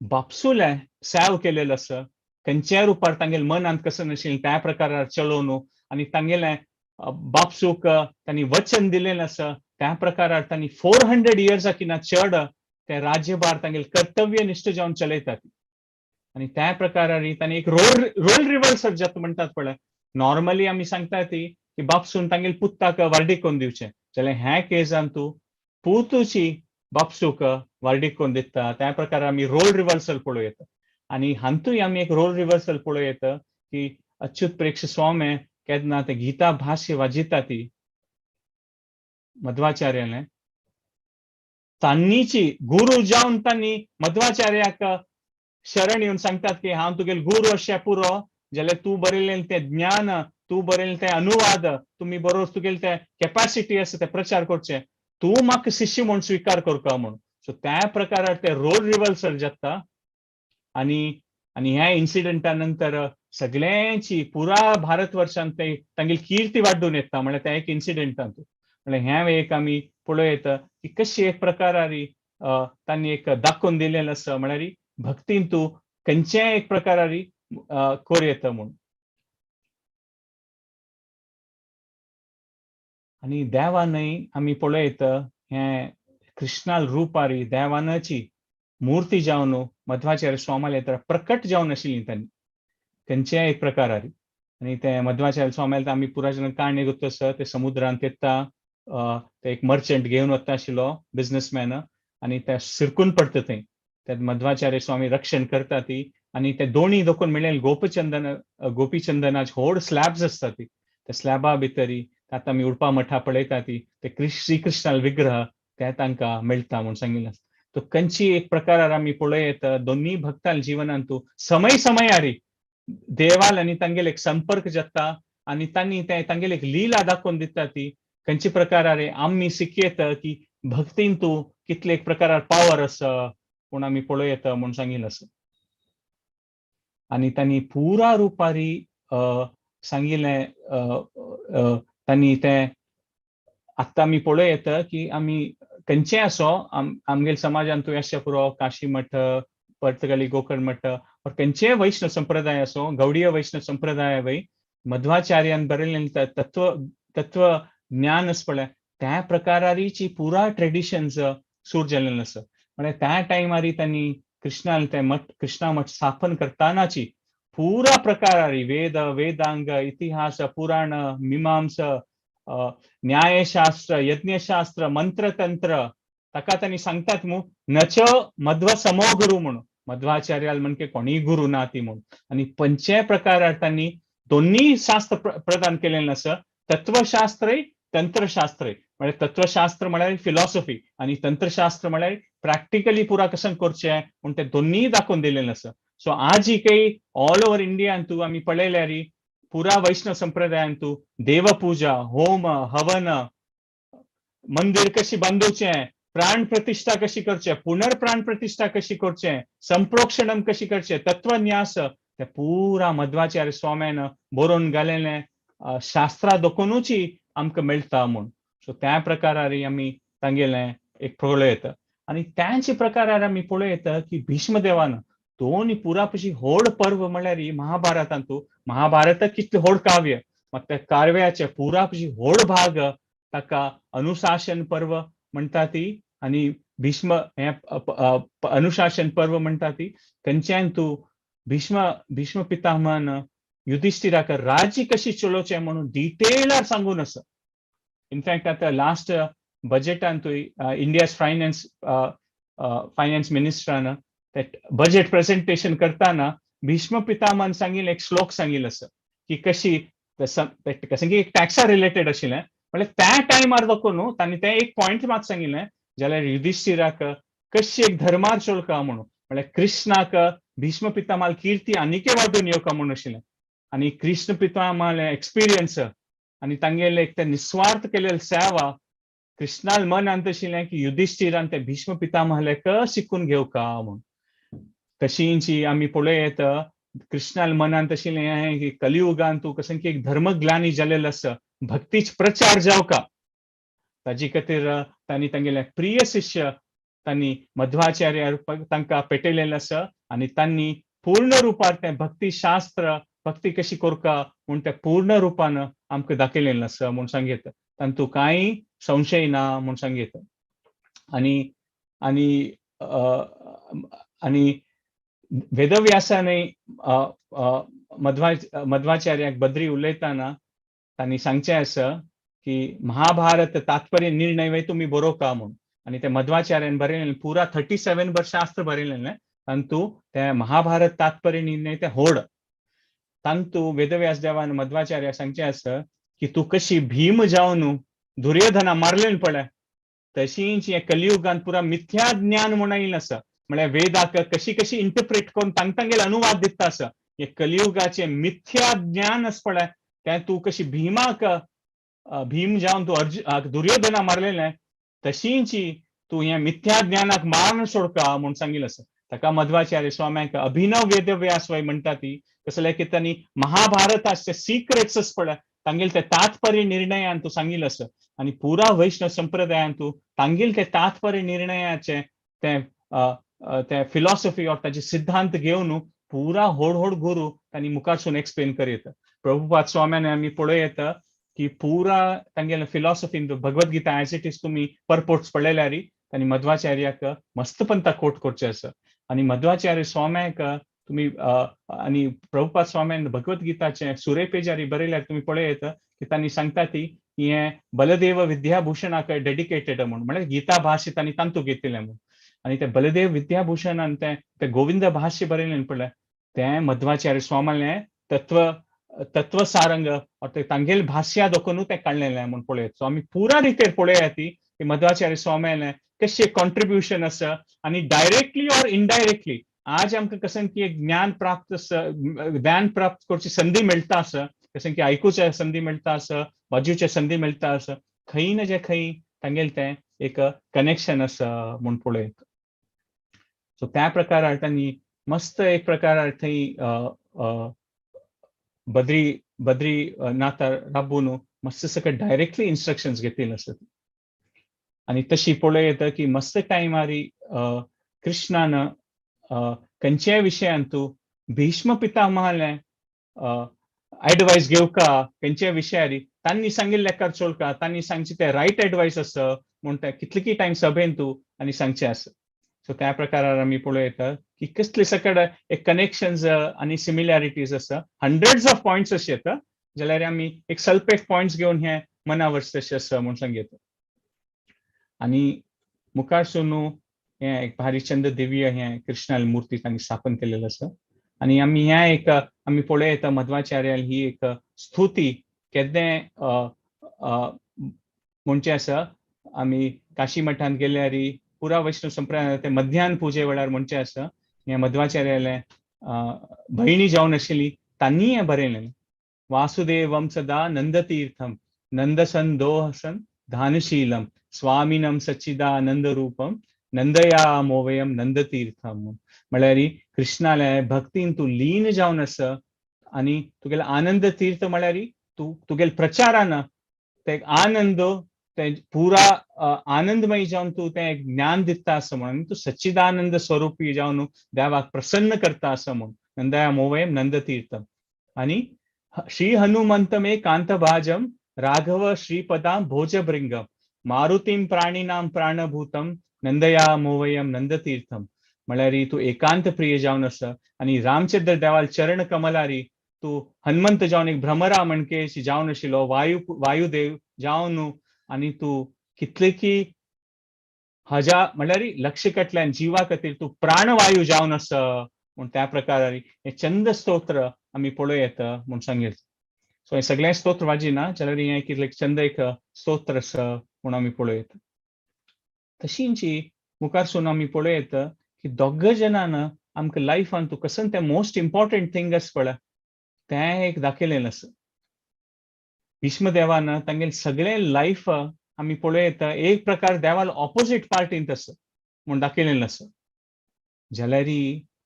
बापसुलें सेव केलेलें आसा, खंयच्याय रुपार तांगेले मनांत कसो नाशिल्लें त्या प्रकारार चलोवन आनी तांगेलें बापसूक तांणी वचन दिलेलें आसा त्या प्रकारार तांणी 400 इयर्सां किना चड ते राज्यभार तांगेले कर्तव्यनिश्ठ जावन चलयतात. आनी त्या प्रकारारी तांणी एक रोल रिवर्सल जाता म्हणटात पळय. नॉर्मली आमी सांगता ती की बापसून तांगेले पुताक वार्डीक करून दिवचें, जाल्यार ह्या केजान तूं पुतूची बापसूक वार्डीक करून दिता. त्या प्रकार आमी रोल रिवर्सल पळोवं येता. आनी हातूंय आमी एक रोल रिवर्सल पळोवं येता की अच्युत प्रेक्ष स्वामी केन्ना ते गीता भाष्य वाजिता ती मध्वाचार्यालें, तांणीची गुरू जावन तांणी मध्वाचार्याक शरण येवन सांगतात की हांव तुगेल गुरू अशें पुरो, जाल्यार तूं बरयलें तें ज्ञान, तूं बरयलें तें अनुवाद, तुमी बरोबर तुगेलें तें कॅपॅसिटी आसा तें प्रचार करचें, तूं म्हाका शिष्य म्हूण स्विकार करता म्हूण. सो त्या प्रकारार ते रोल रिवर्सल जाता. आनी आनी ह्या इन्सिडंटा नंतर सगळ्यांची पुरा भारतवर्षांत ते तांगेली कीर्ती वाडून येता म्हळ्यार त्या एक इन्सिडंटांत. म्हळ्यार हें एक आमी पळोवं येता की कशी एक प्रकारारी तांणी एक दाखोवन दिलेलें आसा म्हळ्यार भक्तीन तूं खंयच्याय एक प्रकारारी कोर येता म्हूण. आनी देवानय आमी पळयत हें कृष्णाल रुपारी देवानाची मूर्ती जावन मध्वाचार्य स्वामाले तर प्रकट जावन आशिल्ली तांणी खंयच्याय एक प्रकारारी. आनी ते मध्वाचार्य स्वामाले आमी पुराय काणी गोत्त आसा, ते समुद्रांत येता, ते एक मर्चंट घेवन वता आशिल्लो बिजनसमॅन आनी ते सिरकून पडटा थंय, ते मध्वाचार्य स्वामी रक्षण करता ती. आनी ते दोणी दोकून मेळ्ळे गोपचंदन गोपीचंदनाचे व्हड स्लॅब्स आसता ती, त्या स्लॅबा भितरी आतां आमी उडपा मठा पळयता ती ते श्रीकृष्णाल विग्रह ते तांकां मेळटा म्हूण सांगिल्लें. तो खंयची एक प्रकारार आमी पळोवं येता दोन्ही भक्तां जिवनांत समय समयारी देवाल आनी तांगेले एक संपर्क जाता आनी तांणी ते तांगेले एक लीला दाखोवन दिता ती खंयचे प्रकारार आमी शिकयता की भक्तीन तूं कितले एक प्रकारार पावर आसा म्हूण आमी पळोवं येता म्हूण सांगिल्लें आसा. आनी तांणी पुरा रुपारी सांगिल्लें तांणी तें आत्तां आमी पळोवं येता की आमी खंयचेय आसो आमगेले समाजान तूं अशें पुरो काशी मठ, पर्तगाळी गोकर्ण मठ और खंयचेय वैष्णव संप्रदाय आसो, गौडीय वैष्णव संप्रदाय वय मध्वाचार्यान बरयलें तत्व तत्व ज्ञान आसा पळय त्या प्रकारारीची पुरा ट्रेडिशन्स सूर जाल्लें आसा. म्हळ्यार त्या टायमारी तांणी कृष्णाल ते मठ कृष्णा मठ स्थापन करतानाची पुरा प्रकारारी वेद वेदांग इतिहास पुराण मीमांस न्यायशास्त्र यज्ञशास्त्र मंत्रतंत्र ताका तांणी सांगतात मू नच मध्व समो गुरु म्हणून मध्वाचार्याल म्हणजे कोणीय गुरु ना ती म्हणून. आनी पंचय प्रकारार तांणी दोन्ही शास्त्र प्रदान केलेलें आसा, तत्वशास्त्रय तंत्रशास्त्रय. म्हळ्यार तत्वशास्त्र म्हळ्यार फिलॉसॉफी आनी तंत्रशास्त्र म्हळ्यार प्रॅक्टिकली पुरा कशें करचें म्हूण ते दोन्ही दाखोवन दिलेलें आसा. सो आजी काही ऑल ओवर इंडियान तूं आमी पळयल्यार पुरा वैष्णव संप्रदायान तूं देवपूजा होम हवन मंदिर कशी बांदुचें, प्राण प्रतिष्ठा कशी करचें, पुनर्प्राण प्रतिष्ठा कशी करचें, संप्रोक्षणम कशी करचें, तत्वन्यास ते पुरा मध्वाचार्य स्वाम्यान बरोवन घालेलें शास्त्रा दोकोनूची आमकां मेळटा म्हूण. सो त्या प्रकारारी आमी तांगेलें एक पळोवं येता. आनी त्याचे प्रकारार आमी पळोवं येता की भीष्मदेवान दोन पुरापशी होड पर्व म्हणल्यार महाभारतांतू. महाभारत कितलें होड काव्य, मात त्या काव्याचे पुरापशी होड भाग ताका अनुशासन पर्व म्हणटा ती आनी भीष्म हे अनुशासन पर्व म्हणटा ती. खंयच्यान तूं भीष्म भीष्म पितामहान युधिष्ठिराक राज्य कशी चलोवचें म्हणून डिटेलार सांगून आसा. इनफॅक्ट आतां लास्ट बजेटांतूय इंडियाज फायनान्स फायनान्स मिनिस्टरान ते बजेट प्रेझेंटेशन करताना भीष्म पितामहान सांगिल्लें एक श्लोक सांगिल्लो आसा की कशी कसं की एक टॅक्सा रिलेटेड आशिल्लें, म्हळ्यार त्या टायमार दाखोवन न्हू तांणी तें एक पॉयंट मात सांगिल्लें जाल्यार युधिष्ठिराक कशी एक धर्मार चोलका म्हणून, म्हळ्यार कृष्णाक भीष्म पितामहाल कीर्ती आनीकय वाडून येवका म्हणून आशिल्लें. आनी कृष्ण पितामहाले एक्सपिरियन्स आनी तांगेले एक ते निस्वार्थ केलेले सेवा कृष्णाल मनांत आशिल्लें की युधिष्ठिरान ते भीष्म पितामहालेक शिकून घेवका म्हणून. तशींची आमी पळोवं येता कृष्णाल मनांत आशिल्लें की कलियुगान तूं कसं की एक धर्मग्लानी जालेलो आसा, भक्तीच प्रचार जावका, ताजी खातीर तांणी तांगेले प्रिय शिष्य तांणी मध्वाचार्य तांकां पेटयलेलें आसा आनी तांणी पूर्ण रुपार तें भक्ती शास्त्र भक्ती कशी करका म्हूण तें पूर्ण रुपान आमकां दाखयलेलें आसा म्हूण सांगयता. तातूंत कांय संशय ना म्हूण सांगयता. आनी आनी आनी वेदव्यासाने मध्वाचार्याक बद्री उलयतना तांणी सांगचें आसा की महाभारत तात्पर्य निर्णय वय तुमी बरोवका म्हूण. आनी ते मध्वाचार्यान बरयलें पुरा 37 वर्ष शास्त्र बरयलेलें, तांतू ते महाभारत तात्पर्य निर्णय ते होड. तांतू वेदव्यास देवान मध्वाचार्य सांगचें आसा की तूं कशी भीम जावन दुर्योधना मारलें पळय तशींच हे कलियुगान पुरा मिथ्या ज्ञान म्हूण आयिल्लें आसा, म्हळ्यार वेदाक कशी कशी इंटरप्रेट करून तांग तांगेले अनुवाद दिता आसा. हे कलियुगाचें मिथ्या ज्ञान आसा पळय तें तूं कशी भीमाक भीम जावन तूं दुर्योधना मारलेलें तशींच तूं हें मिथ्या ज्ञानाक मारून सोडका म्हूण सांगिल्लें आसा. ताका मध्वाचार्य स्वाम्याक अभिनव वेदव्यास वय म्हणटा ती कसले की तांणी महाभारताचे सिक्रेट्स आसा पळय तांगेले ते तात्पर्य निर्णयान तूं सांगिल्लें आसा. आनी पुरा वैष्णव संप्रदायान तूं तांगेले ते तात्पर्य निर्णयाचे ते ते फिलॉसॉफी ऑर ताजे सिद्धांत घेवन पुरा होड होड गुरू तांणी मुखारसून एक्सप्लेन करीत. प्रभुपाद स्वाम्यान आमी पळोवं येता की पुरा तांगेले philosophy Bhagavad Gita as it is तुमी परपोर्ट्स पळयल्यार तांणी मध्वाचार्याक मस्तपंता कोट करचें आसा. आनी मध्वाचार्य स्वाम्याक तुमी आनी प्रभुपाद स्वाम्यान भगवद गीताचें सुरेपेजारी बरयल्यार तुमी पळोवं येता की तांणी सांगता ती की हें बलदेव विद्याभूषणाक डेडिकेटेड म्हूण, म्हळ्यार गीता भाश्य तांणी तांतू घेतिल्लें म्हूण. आनी ते बलदेव विद्याभूषणान तें ते गोविंद भाश्य बरयलें पळय तें मध्वाचार्य स्वाम्यालें तत्वसारंग ते तांगेले भाश्या दाखोवन तें काडलेलें म्हूण पळयत. सो आमी पुरा रितेर पळोवया ती की मध्वाचार्य स्वाम्यालें कशें कॉन्ट्रिब्युशन आसा आनी डायरेक्टली ऑर इनडायरेक्टली आज आमकां कशें की एक ज्ञान प्राप्त ज्ञान प्राप्त करची संदी मेळटा आसा, कशें की आयकुचे संदी मेळटा आसा, बाजूचे संदी मेळटा आसा, खंय ना जे खंय तांगेलें तें एक कनेक्शन आसा म्हूण पळयत. सो त्या प्रकारार तांणी मस्त एक प्रकारार थंय बद्री बद्री नाथा राबून मस्त सगळें डायरेक्टली इन्स्ट्रक्शन्स घेतिल्लें आसता. आनी तशी पळोवं येता की मस्त टायमार कृष्णान खंयच्याय विशयांत तूं भीष्म पितामहालें एडवायस घेवका, खंयच्याय विशयारी तांणी सांगिल्लें कर चोलका, तांणी सांगचें तें रायट एडवायस आसा म्हूण तें कितले टायम सभेन तूं आनी सांगचें आसा. सो त्या प्रकारार आमी पळोवं येता की कसले सकड एक कनेक्शन्स आनी सिमिलॅरिटीज आसा, हंड्रेड्स ऑफ पॉयंट्स अशे येता जाल्यार आमी एक सल्प एक पॉयंट्स घेवन हे मनावर तशें आसा म्हूण सांगता. आनी मुखार सून हें एक भारीचंद दिव्य हें कृष्णाली मूर्ती तांणी स्थापन केलेलें आसा. आनी आमी ह्या एक आमी पळोवं येता मध्वाचार्याल ही एक स्तुती केन्नाय म्हणचें आसा. आमी काशी मठांत गेल्यार पुरा वैष्णव संप्रदाय ते मध्यान पुजे वेळार म्हणचें आसा हें मध्वाचार्यालें भयणी जावन आशिल्ली तांणी हें बरयलें. वासुदेवम सदा नंदतीर्थम नंदसंदोहसन दानशीलम स्वामिनम सच्चिदानंद रूपम नंदयामोवयम नंदतीर्थम. म्हळ्यार कृष्णाले भक्तीन तूं लीन जावन आसा आनी तुगेले आनंद तीर्थ म्हळ्यार तूं तुगेले प्रचारान ते आनंद तें पुरा आनंदमयी जावन तूं तें ज्ञान दिता आसा म्हणून तूं सच्चिदानंद स्वरुपी जावन देवाक प्रसन्न करता आसा म्हूण नंदया मोवयम नंदतीर्थम. आनी श्री हनुमंतमे कांतभाजम राघव श्रीपदां भोजभृंगम मारुतीं प्राणिनां प्राणभूतम नंदया मोवयम नंदतीर्थम. म्हळ्यार तूं एकांत प्रिय जावन आसा आनी रामचंद्र देवाल चरण कमलारी तूं हनुमंत जावन एक भ्रमरा म्हणके जावन आशिल्लो वायुदेव जावन आनी तूं कितले की हजार म्हळ्यार लक्ष कटल्यान जिवा खातीर तूं प्राणवायू जावन आसा म्हूण त्या प्रकारारी हें चंद स्तोत्र आमी पळोवं येता म्हूण सांगेल. सो हें सगळें स्तोत्र वाजिना जाल्यार हें कितलें चंद एक स्तोत्र आसा म्हूण आमी पळोवं येता. तशींची मुखारसून आमी पळोवं येता की दोग जणान आमकां लायफान तूं कसन तें मोस्ट इम्पॉर्टंट थींग आसा पळय तें एक दाखयलें आसा. भीष्मदेवान तांगेलें सगळें लायफ आमी पळोवं येता एक प्रकार देवाल ऑपोजीट पार्टींत आसा म्हूण दाखयलें आसा. जाल्यार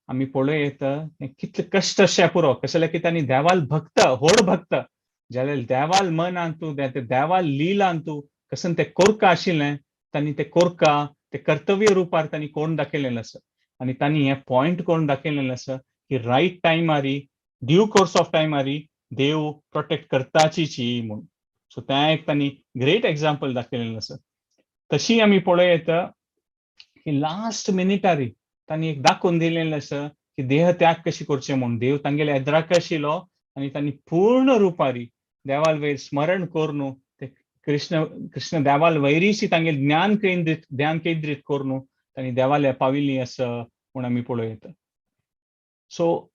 आमी पळोवं येता कितले कश्ट अशें पुरो कशें की तांणी देवाल भक्त व्हड भक्त जाल्यार देवाल मनान तूं देवाल लिलान तूं कसन तें कोरका आशिल्लें तांणी तें कोरका ते कर्तव्य रुपार तांणी कोण दाखयलें आसा. आनी तांणी हें पॉयंट कोण दाखयलें आसा की रायट टायमारी ड्यू कोर्स ऑफ टायमारी देव प्रोटेक्ट करताची म्हूण. सो तें एक तांणी ग्रेट एग्जाम्पल दाखयलें आसा. तशी आमी पळोवं येता की लास्ट मिनिटारी तांणी एक दाखोवन दिलें आसा की देह त्याग कशी करचें म्हूण. देव तांगेले एद्राक आशिल्लो आनी तांणी पूर्ण रुपारी देवाल वयर स्मरण करून ते कृष्ण कृष्ण देवाल वैरीशी तांगेले ज्ञान केंद्रीत करून तांणी देवाल्या पाविल्ली आसा म्हूण आमी पळोवं येता. सो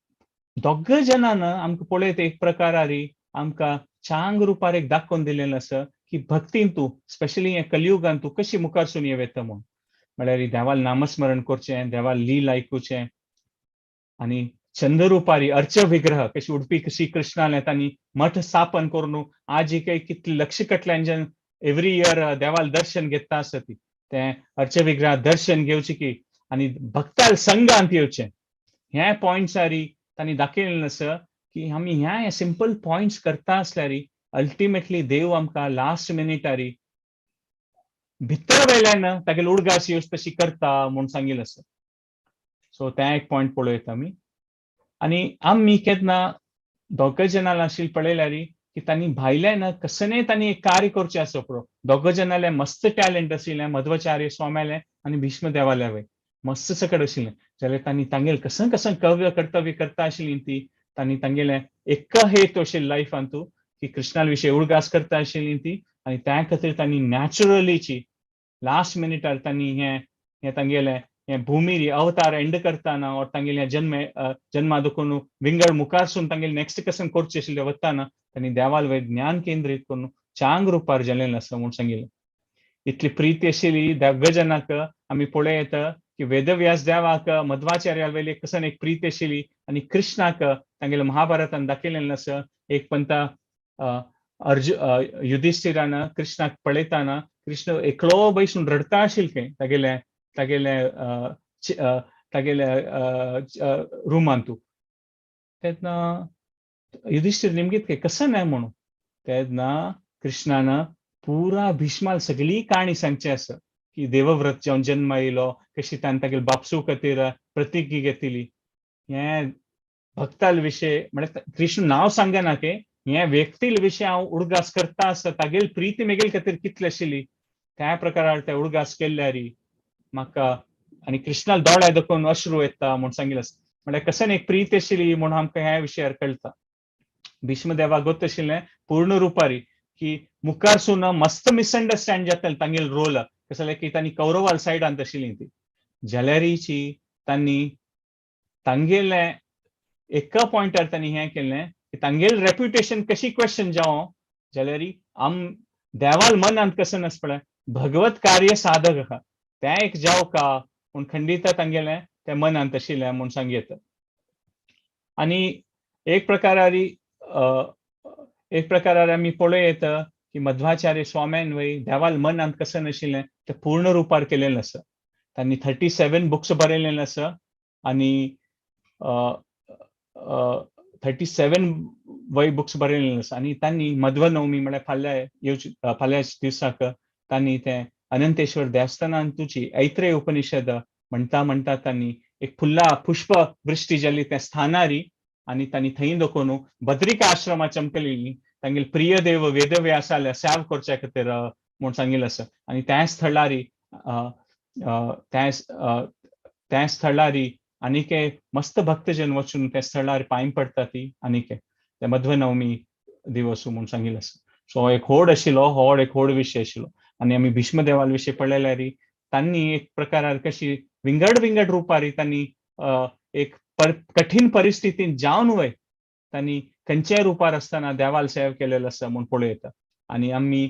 दोग जणान आमकां पळयता एक प्रकारारी आमकां चांग रुपार एक दाखोवन दिलें आसा की भक्तीन तूं स्पेशली हे कलियुगान तूं कशी मुखारसून येता म्हूण. म्हळ्यार देवाल नामस्मरण करचें, देवाल लील आयकुचें आनी चंद्ररुपारी अर्च विग्रह कशी उडपी श्री कृष्णाले तांणी मठ स्थापन करून आज काही कितले लक्ष कटल्यान जन एवरी इयर देवाल दर्शन घेता आसा ती तें अर्च विग्रह दर्शन घेवचें की आनी भक्ताल संघांत येवचें. ह्या पॉयंट्सारी तांणी दाखयलें आसा की आमी ह्या सिंपल पॉयंट्स करता आसल्यार अल्टिमेटली देव आमकां लास्ट मिनिटारी भितर वेल्यान तागेले उडगास येवच तशी करता म्हूण सांगिल्लें आसा. सो तें एक पॉयंट पळोवं आमी. आनी आमी केन्ना दोग जणां आशिल्लें पळयल्यार की तांणी भायल्यान कसलें तांणी एक कार्य करचें आसा पळय. दोग जणांलें मस्त टॅलंट आशिल्लें, मध्वाचार्य स्वाम्यालें आनी भीष्मदेवालें वय मस्त सकट आशिल्लें. जाल्यार तांणी तांगेलें कसन कसन कव्य कर्तव्य करता आशिल्लीं ती तांणी तांगेलें एक हेतू आशिल्लें लायफान तूं की कृष्णा विशय उडगास करता आशिल्लीं ती आनी त्या खातीर तांणी नॅचरलीची लास्ट मिनिटार तांणी हें हें तांगेलें हें भुमीर अवतार एंड करताना और तांगेलें जन्मा दुखून विंगड मुखारसून तांगेलें नेक्स्ट कसन करचें आशिल्लें वताना तांणी देवाल वयर ज्ञान केंद्रीत करून चांग रुपार जालें आसा म्हूण सांगिल्लें. इतली प्रिती आशिल्ली दोग जणांक आमी पळोवं येता की वेदव्यास देवाक मध्वाचार्या वयली कसन एक प्रीती आशिल्ली आनी कृष्णाक तांगेले महाभारतान दाखयलें आसा. एक पंता युधिष्ठिरान कृष्णाक पळयताना कृष्ण एकलो बैसून रडता आशिल्लें खंय तागेले तागेले तागेले रुमांतू. तेन्ना युधिष्ठिर नेमकीत खंय कसं न्हय म्हणून तेन्ना कृष्णान पुरा भीष्माल सगळी काणी सांगची आसा की देवव्रत जावन जन्म आयलो कशी ताणें तागेले बापसू खातीर प्रतिज्ञा घेतली. हें भक्ताल विशय म्हळ्यार कृष्ण नांव सांगना की हे व्यक्तील विशय हांव उडगास करता आसा तागेली प्रिती मेगेल खातीर कितली आशिल्ली त्या प्रकारार ते उडगास केल्यारी म्हाका आनी कृष्णाल दोळे दाखोवन अश्रू येता म्हूण सांगिल्लें आसा. म्हळ्यार कशें एक प्रीत आशिल्ली म्हूण आमकां ह्या विशयार कळटा. भीष्मदेवाक गोत आशिल्लें पूर्ण रुपारी की मुखारसून मस्त मिसअंडरस्टँड जातालें तांगेलो रोल कशें जाल्यार की तांणी कौरवाल सायडांत आशिल्ली ती जाल्यारीची तांणी तांगेलें एका पॉयंटार तांणी हें केलें की तांगेलें रेप्युटेशन कशी क्वेश्चन जावं जाल्यार आम देवाल मनांत कसं आसा पळय भगवत कार्य साधक आहा तें एक जावं का पूण खंडिता तांगेलें तें मनांत आशिल्लें म्हूण सांगयता. आनी एक प्रकारार आमी पळोवं येता की मध्वाचार्य स्वाम्यान वय देवाल मनांत कसं नाशिल्लें तें पूर्ण रुपार केलेलें आसा. तांणी 37 बुक्स बरयलेले आसा आनी 37 वय बुक्स बरयलेले आसा. आनी तांणी मध्वनवमी म्हळ्यार फाल्यां येवची फाल्यां दिसाक तांणी तें अनंतेश्वर देवस्थानान तुजी ऐत्रेय उपनिषद म्हणटा म्हणटा तांणी एक फुल्ला पुष्प वृष्टी जाली त्या स्थानारी आनी तांणी थंय दखून बद्रिका आश्रमा चमकलेली तांगेले प्रिय देव वेदव्यासाल्या सेव करच्या खातीर म्हूण सांगिल्लें आसा. आनी त्या स्थळारी त्या स्थळारी आनीक मस्त भक्तजन वचून त्या स्थळार पांय पडटा ती आनीक ते मध्वनवमी दिवस म्हूण सांगिल्लें आसा. सो एक होड आशिल्लो, होड एक होड विशय आशिल्लो. आनी आमी भीष्मदेवाल विशय पळयल्यार तांणी एक प्रकारार कशी विंगड विंगड रुपारी तांणी एक कठीण परिस्थितीन जावन वय तांणी खंयच्याय रुपार आसतना देवाल सेव केलेलो आसा म्हूण पळयता. आनी आमी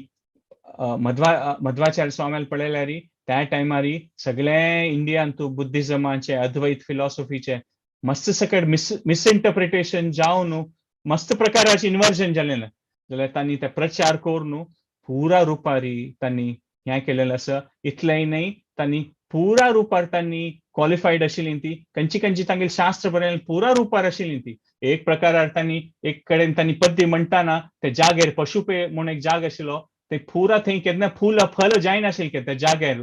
मध्वाचार्य स्वाम्याल पळयल्यार त्या टायमारी सगळे इंडियान तूं बुद्धिजमाचे अद्वैत फिलॉसॉफीचे मस्त सकट मिसइंटरप्रिटेशन जावन मस्त प्रकाराचे इन्वर्जन जालें ना जाल्यार तांणी ते प्रचार करून पुरा रुपारी तांणी हें केलेलें आसा. इतलेंय न्हय, तांणी पुरा रुपार तांणी क्वॉलिफायड आशिल्ली ती खंयची खंयची तांगेली शास्त्र बरयलें पुरा रुपार आशिल्ली ती. एक प्रकारार तांणी एक कडेन तांणी पद्य म्हणटाना ते जागेर पशुपे म्हूण एक जाग आशिल्लो ते पुरा थंय केन्ना फूल फल जायनाशिल्लें त्या जाग्यार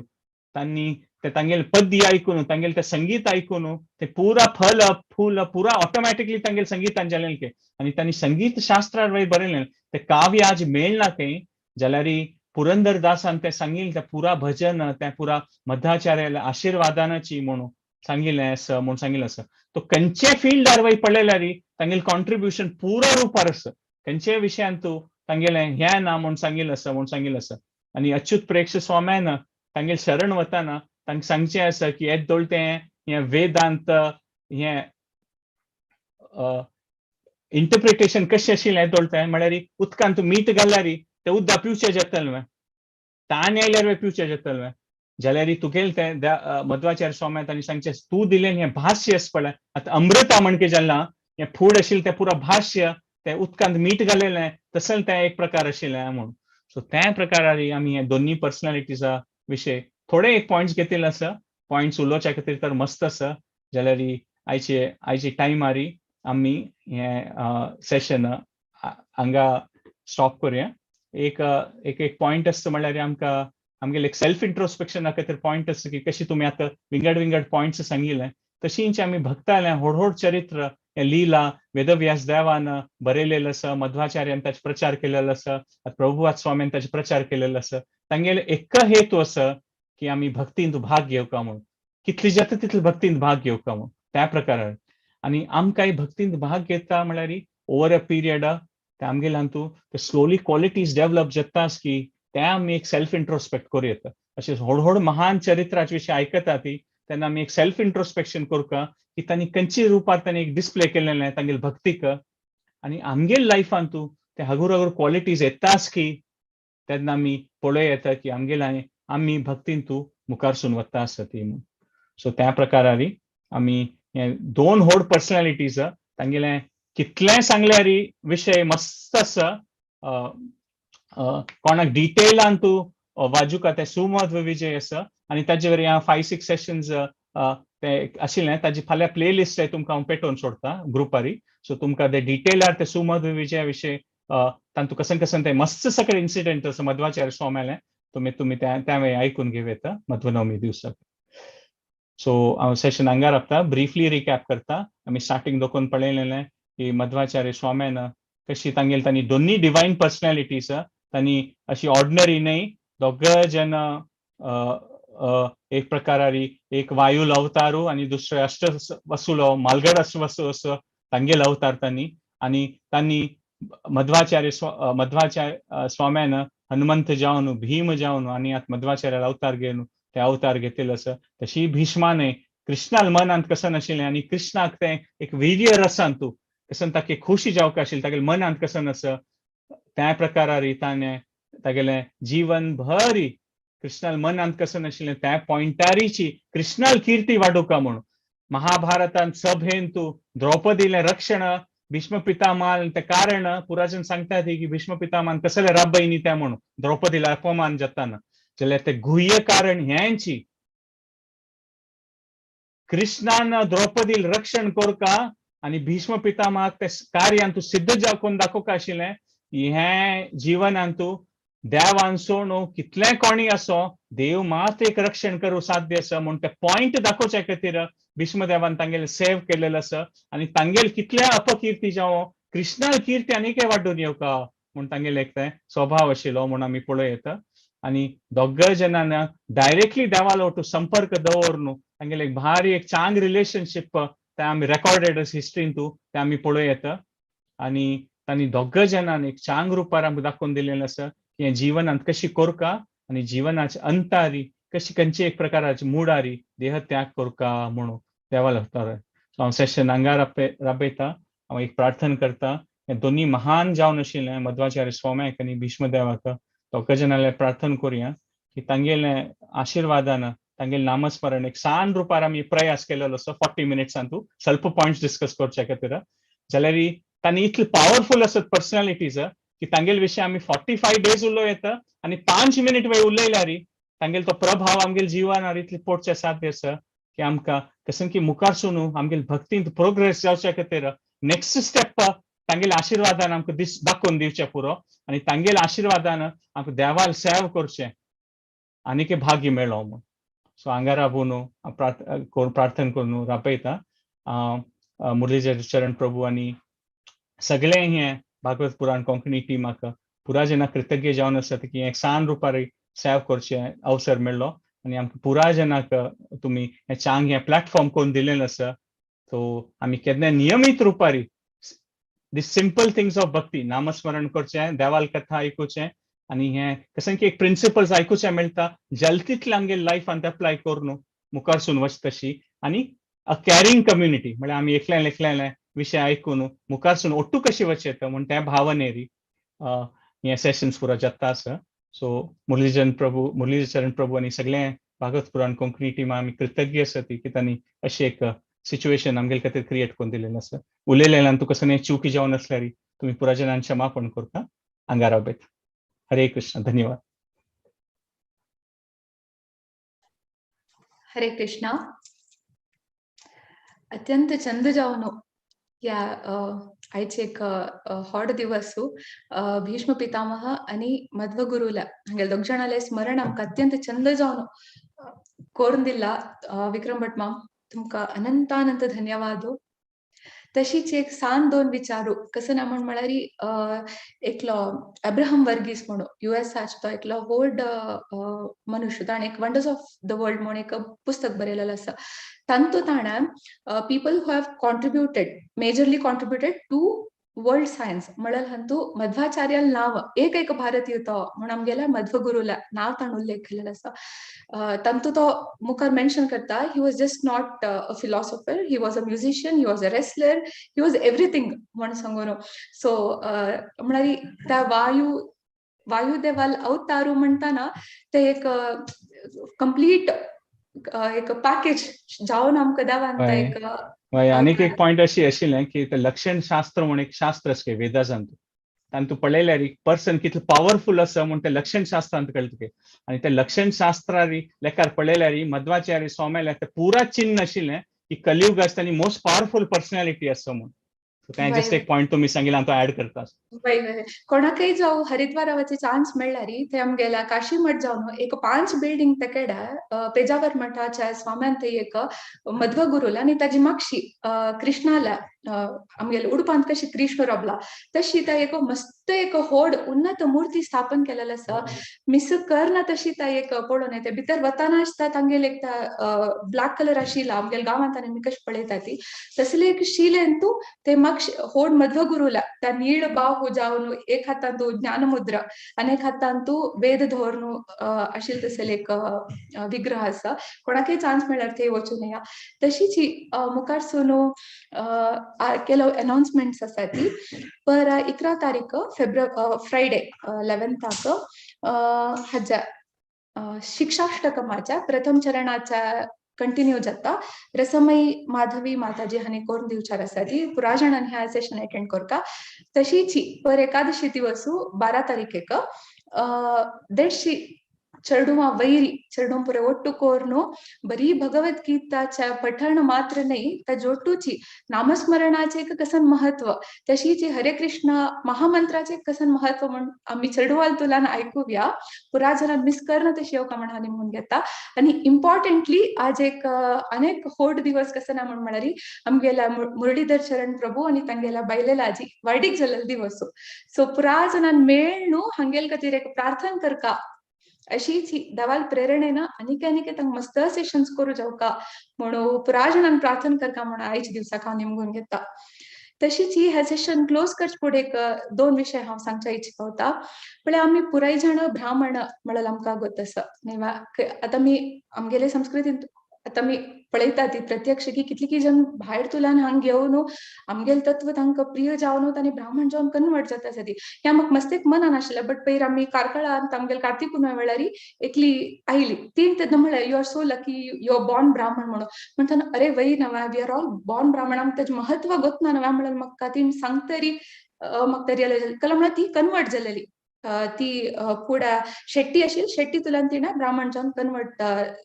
तांणी ते तांगेले पद्य आयकून तांगेले ते संगीत आयकून ते पुरा फल फूल पुरा ऑटोमॅटिकली तांगेले संगीतान जालें. आनी तांणी संगीत शास्त्रार वयर बरयलें ते काव्य आज मेळना खंय जाल्यार पुरंदर दासान ते सांगिल्लें तें पुरा भजन तें पुरा मध्वाचार्याल्या आशिर्वादानाची म्हणून सांगिल्लें आसा म्हूण सांगिल्लें आसा. तो खंयचे फिल्डार वयर पळयल्यार तांगेलें कॉन्ट्रिब्युशन पुरा रुपार आसा, खंयच्याय विशयान तूं तांगेलें हें ना म्हूण सांगिल्लें आसा म्हूण सांगिल्लें आसा. आनी अच्युत प्रेक्ष स्वाम्यान तांगेले शरण वताना तांकां सांगचें आसा की येदोळ तें हें वेदांत हें इंटरप्रिटेशन कशें आशिल्लें येदोळ तें म्हळ्यार उदकांत तूं मीठ घाल्यार तें उदक पिवचें जातलें, ताण आयल्यार पिवचें जातलें, जाल्यार तुगेलें तें मध्वाचार्य स्वाम्यान तांणी सांगचें तूं दिलें हें भाश्य आसा पळय आतां अमृता म्हणके जालां हें फूड आशिल्लें तें पुरा भाश्य तें उदकांत मीठ घालेलें तशें तें एक प्रकार आशिल्लें म्हूण. सो त्या प्रकारार आमी हे दोन्ही पर्सनॅलिटीजा विशय थोडे एक पॉयंट्स घेतिल्ले आसा. पॉयंट्स उलोवच्या खातीर तर मस्त आसा, जाल्यार आयचे आयचे टायमारी आमी हें सेशन हांगा स्टॉप करुया. एक एक एक पॉयंट आसता म्हणल्यार आमकां आमगेले एक सेल्फ इंट्रोस्पेक्शना खातीर पॉयंट आसता की कशी तुमी आतां विंगड विंगड पॉयंट्स सांगिल्ले तशींच आमी भक्तालें व्हड व्हड चरित्र लीला वेदव्यास देवान बरयलेलें आसा, मध्वाचार्यान ताचो प्रचार केलेलो आसा, प्रभुपाद स्वाम्यान ताचो प्रचार केलेलो आसा. तांगेले एक हेतू आसा की आमी भक्तींत भाग घेवका म्हूण, कितली जाता तितली भक्तींत भाग घेवका म्हूण त्या प्रकारान. आनी आमकांय भक्तींत भाग घेता म्हणल्यार ओवर अ पिरियड ते आमगेले हातूंत ते स्लोली क्वॉलिटीज डेवलप जाता की ते आमी एक सेल्फ इंट्रोस्पेक्ट करूं येता. अशें व्हड व्हड महान चरित्राचे विशय आयकता ती तेन्ना आमी एक सेल्फ इंट्रोस्पेक्शन करता की तांणी खंयचे रुपार तांणी एक डिस्प्ले केलेलें तांगेले भक्तीक आनी आमगेले लायफान तूं ते हगूर हगूर क्वॉलिटीज येताच की तेन्ना आमी पळोवं येता की आमगेले आमी भक्तीन तूं मुखारसून वता आसा ती म्हूण. सो त्या प्रकारारी आमी हे दोन व्हड पर्सनॅलिटीज तांगेले कितलें सांगल्यार विशय मस्त आसा. कोणाक डिटेलान तूं वाजुका तें सुमध्व विजय आसा आनी ताजे वरी हांव 5-6 सेशन्स ते आशिल्लें ताजी फाल्यां प्लेलिस्ट तुमकां हांव पेटोवन सोडटा ग्रुपारी. सो तुमकां ते डिटेलार ते सुमध्व विजया विशय तांतू कसन कसन ते मस्त सगळे इन्सिडेंट आसा मध्वाचार्य स्वाम्यालें तुमी तुमी त्या वेळी आयकून घेवं येता मध्वनवमी दिवसाक. सो हांव सेशन हांगा रावता, ब्रिफली रिकॅप करता. आमी स्टार्टींग दोकोन पळयलेलें की मध्वाचार्य स्वाम्यान कशी तांगेली तांणी दोन्ही डिवायन पर्सनॅलिटीज तांणी अशी ऑर्डिनरी न्हय दोग जन एक प्रकारारी एक वायूल अवतारू आनी दुसरे अष्ट वसुलो मालगड अष्टवसू असो तांगेले अवतार तांणी. आनी तांणी मध्वाचार्य मध्वाचार्य स्वाम्यान हनुमंत जावन भीम जावन आनी आतां मध्वाचार्याला अवतार घेवन ते अवतार घेतिल्ले आसा. तशी भीष्माने कृष्णाल मनांत कसं नाशिल्लें आनी कृष्णाक तें एक वीर्य रसान तूं कसन ताके खुशी जावंक आशिल्लें तागेले मनांत कसं आसा त्या प्रकारारी ताणें तागेलें जीवन भरी कृष्णाल मनांत कसं नाशिल्लें त्या पॉयंटारीची कृष्णाल कीर्ती वाडोवका म्हणून महाभारतान सभेन तूं द्रौपदीलें रक्षण भीष्म पितामहान ते कारण पुराजन सांगता ती की भीष्म पितामहान कसले राबय न्ही तें म्हणून द्रौपदीला अपमान जाताना जाल्यार ते गुह्य कारण हेंची कृष्णान द्रौपदील रक्षण करका आनी भीष्म पितामहाक ते कार्यान तूं सिद्ध जावन दाखोवका आशिल्लें हें जिवनान तूं देवान सोणू कितलें कोणी असो देव मात एक रक्षण करूं साध्य आसा म्हूण ते पॉयंट दाखोवच्या खातीर भीष्मदेवान तांगेले सेव केलेलो आसा. आनी तांगेल कितल्या अपकीर्ती जावं कृष्णा कीर्ती आनी वाडून येवका म्हूण तांगेले एक ते स्वभाव आशिल्लो म्हूण आमी पळोवं येता. आनी दोग जणांना डायरेक्टली देवालो वटू संपर्क दवर न्हू तांगेले एक भारी एक चांग रिलेशनशीप ते आमी रेकॉर्डेड हिस्ट्रीन तूं ते आमी पळोवं येता. आनी तांणी दोग जणांनी एक चांग रुपार आमकां दाखोवन दिलेलें आसा की हें जिवनांत कशी कोरका आनी जिवनाच्या अंतारी कशी खंयची एक प्रकाराची मुडारी देह त्याग कोरका म्हणून देवाला सो हांव सेशन हांगा राबयता. हांव एक प्रार्थना करता हे दोनी महान जावन आशिल्लें मध्वाचार्य स्वाम्याक आनी भीष्मदेवाक दोग जणांले प्रार्थना करुया की तांगेले आशिर्वादान तांगेले नामस्मरण एक सान रुपार आमी प्रयास केलेलो आसा 40 मिनिट्सांतू स्वल्प पॉयंट्स डिस्कस करच्या खातीर जाल्यार तांणी इतले पावरफूल आसत पर्सनॅलिटीज की तांगेले विशय आमी 45 डेज उलोवं येता आनी 5 मिनीट वेळ उलयल्यार तांगेलो तो प्रभाव आमगेले जिवनार इतले पोटचे साध्य आसा की आमकां कसं की मुखारसून आमगेले भक्तींत प्रोग्रेस जावच्या खातीर नेक्स्ट स्टेप तांगेले आशिर्वादान आमकां दाखोवन दिवचें पुरो आनी तांगेले आशिर्वादान आमकां देवाल सेव करचें आनीक भाग्य मेळो म्हूण. सो हांगा राबून प्रार्थना करून राबयता मुरलीधर चरण प्रभू आनी सगळे हे भागवत पुराण कोंकणी टिमाक पुरा जना कृतज्ञ जावन आसत की एक सान रुपार सेव करचें अवसर मेळ्ळो आनी आमकां पुरा जनाक तुमी हें चांग हें प्लॅटफॉर्म करून दिलेलें आसा. सो आमी केन्ना नियमीत रुपारी the simple things of bhakti नामस्मरण करचें, देवाल कथा आयकुचें आनी हें कशें की एक प्रिंसिपल्स आयकुचें मेळटा जल्तीतले आमगे लायफांत एप्लाय करून मुखारसून वच तशी आनी अ कॅरिंग कम्युनिटी म्हळ्यार आमी एकल्यान एकल्याले विशय आयकून मुखारसून ओट्टू कशी वच येता म्हूण त्या भावनेरी हे सेशन्स पुरो जाता आसा. सो मुरलीचरण प्रभू मुरलीचरण प्रभू आनी सगळे भागवत पुराण कोंकणी टिमा आमी कृतज्ञ आसा ती की तांणी अशी एक सिच्युएशन आमगेले खातीर क्रिएट करून दिलेलें आसा. उलयलेल्यान तुका कसलें चुकी जावन आसल्यार तुमी पुरा जनान क्षमापण करता. हांगा राबयत. हरे कृष्ण. धन्यवाद. हरे कृष्णा. अत्यंत चंद जावन ह्या आयचे एक होड दिवसू भीष्म पितामह आनी मध्व गुरुला हांगेले दोग जाणाले स्मरण आमकां अत्यंत चंद जावन करून दिला. विक्रम भट माम तुमकां अनंतानंत धन्यवाद. तशीच एक सान दोन विचारू कसं ना म्हण म्हळ्यार एकलो अब्राहम वर्गीस म्हणून युएसाचो तो एकलो व्हड मनुष्य ताणें एक वंडर्स ऑफ the world म्हणून एक पुस्तक बरयलेलें आसा. तांतू ताणें people who have contributed majorly contributed to world science म्हळ्यार हांतू मध्वाचार्याल नांव एक एक भारतीय तो म्हूण आमगेल्या मध्व गुरुला नांव ताणें उल्लेख केलेलो आसा. तांतू तो मुखार मेन्शन करता he was just not a philosopher, he was a musician, he was a wrestler, he was everything म्हण सांगून. सो म्हळ्यार त्या वायुदेवाल अवतारू म्हणटाना ते एक कंप्लीट एक पॅकेज जावन आमकां देवान एक. आनीक एक पॉयंट अशी आशिल्लें की ते लक्षण शास्त्र म्हूण एक शास्त्र आसा वेदासांत तांतू पळयल्यार एक पर्सन कितलो पावरफूल आसा म्हूण ते लक्षण शास्त्रांत कळटा तुका. आनी ते लक्षण शास्त्रारी लेखार पळयल्यार मध्वाचार्य स्वाम्याले ते पुरा चिन्ह आशिल्लें की कलियुग आसता आनी मोस्ट पावरफूल पर्सनॅलिटी आसा म्हूण. तें जस्ट एक पॉयंट तुमी सांगिल्लें हांव तो ऍड करता. कोणाकय जावं हरिद्वारावाचे चान्स मेळ्ळ्यार थंय आमगेल्या काशी मठ जावन एक 5 बिल्डींग तेकेडा पेजावर मठाच्या स्वाम्यान थंय एक मध्व गुरुला आनी ताजी मागशी कृष्णाला आमगेले उडपांत कशी कृष्ण रोबला तशी त्या एक मस्त एक होड उन्नत मूर्ती स्थापन केलेली आसा. मिस करना तशी त्या एक पळोवन येता भितर वताना आसता तांगेले एक ब्लॅक कलर आशिल्ला आमगेले गांवांत आनी आमी कशें पळयता ती तसले एक शिलेंतू ते मागशी होड मध्व गुरुला त्या नीळ बाहू जावन एक हातांतू ज्ञानमुद्रा आनी एक हातांतू वेद धोरण आशिल्ले तसले एक विग्रह आसा. कोणाकय चान्स मेळ्ळ्यार थंय वचून या. तशीच मुखार सून ಕೆಲವು ಅನೌನ್ಸ್ಮೆಂಟ್ಸ್ आसा ती पर 11 तारीख फ्रायडे 11 हाज्या शिक्षाष्टकमाच्या प्रथम चरणाच्या कंटिन्यू जाता. रसमयी माधवी माताजी हांणी करून दिवचार आसा ती पुरा जाणांनी ह्या सेशन अटेंड करता. तशीच पर एकादशी दिवसू 12 तारखेक 150 चेडुवा वैरी चेडुं पुरे ಒಟ್ಟು ಕೋರ್ನು ಬರೀ भगवद्गीताच्या पठण मात्र नाही तर जोटूची नामस्मरणाचे एक कसन महत्व तशीच हरे कृष्ण महामंत्राचे कसन महत्व म्हण आम्ही चेडवाल तुला ऐकूया पुरा जणां मिस करणं तशी येवका म्हण हांव निमून घेता. आणि इम्पॉर्टंटली आज एक अनेक होड दिवस कसं ना म्हण म्हणारी आमगेला मुरळीधर चरण प्रभू आणि तांगेला बायलेला आजी वाडीक जाल्लो दिवस. सो पुरा जणां मेळनु हांगेल खातीर एक प्रार्थना करका अशीच ही दवाल प्रेरणेन अनेक अनेक तांक मस्त सेशन्स करू जावका म्हणून पुरा जणांक प्रार्थना करका म्हणून आयच्या दिवसाक हांव निमगून घेता. तशीच ही ह्या सेशन क्लोज करचे फुडें एक दोन विशय हांव सांगच्या इच्छा पावता. पळय आमी पुराय जाण ब्राह्मण म्हणल्यार आमकां गोत आसा न्ही. आतां मी आमगेले संस्कृतींत आतां मी पळयता ती प्रत्यक्ष की कितली जण भायर तुलान हांग येवन आमगेले तत्व तांकां प्रिय जावन आनी ब्राह्मण जावन कन्वर्ट जाता आसा ती. ह्या म्हाका मस्त एक मनान आशिल्लें बट पयर आमी कार्कळान आमगेले कार्तिक पुनवे वेळार एकली आयली तीन तेन्ना म्हळें you are so lucky you are born ब्राह्मण म्हणून. म्हणटना अरे वय नव्या we are all born ब्राह्मण आमकां तेजें महत्व गोत ना नव्या म्हणल्यार म्हाका ती सांगतरी म्हाका रियलायज जालें. कला म्हळ्यार ती कन्वर्ट जालेली ती पुडा शेट्टी आशिल्ली शेट्टी तुलान तिणें ब्राह्मण जावन कन्वर्ट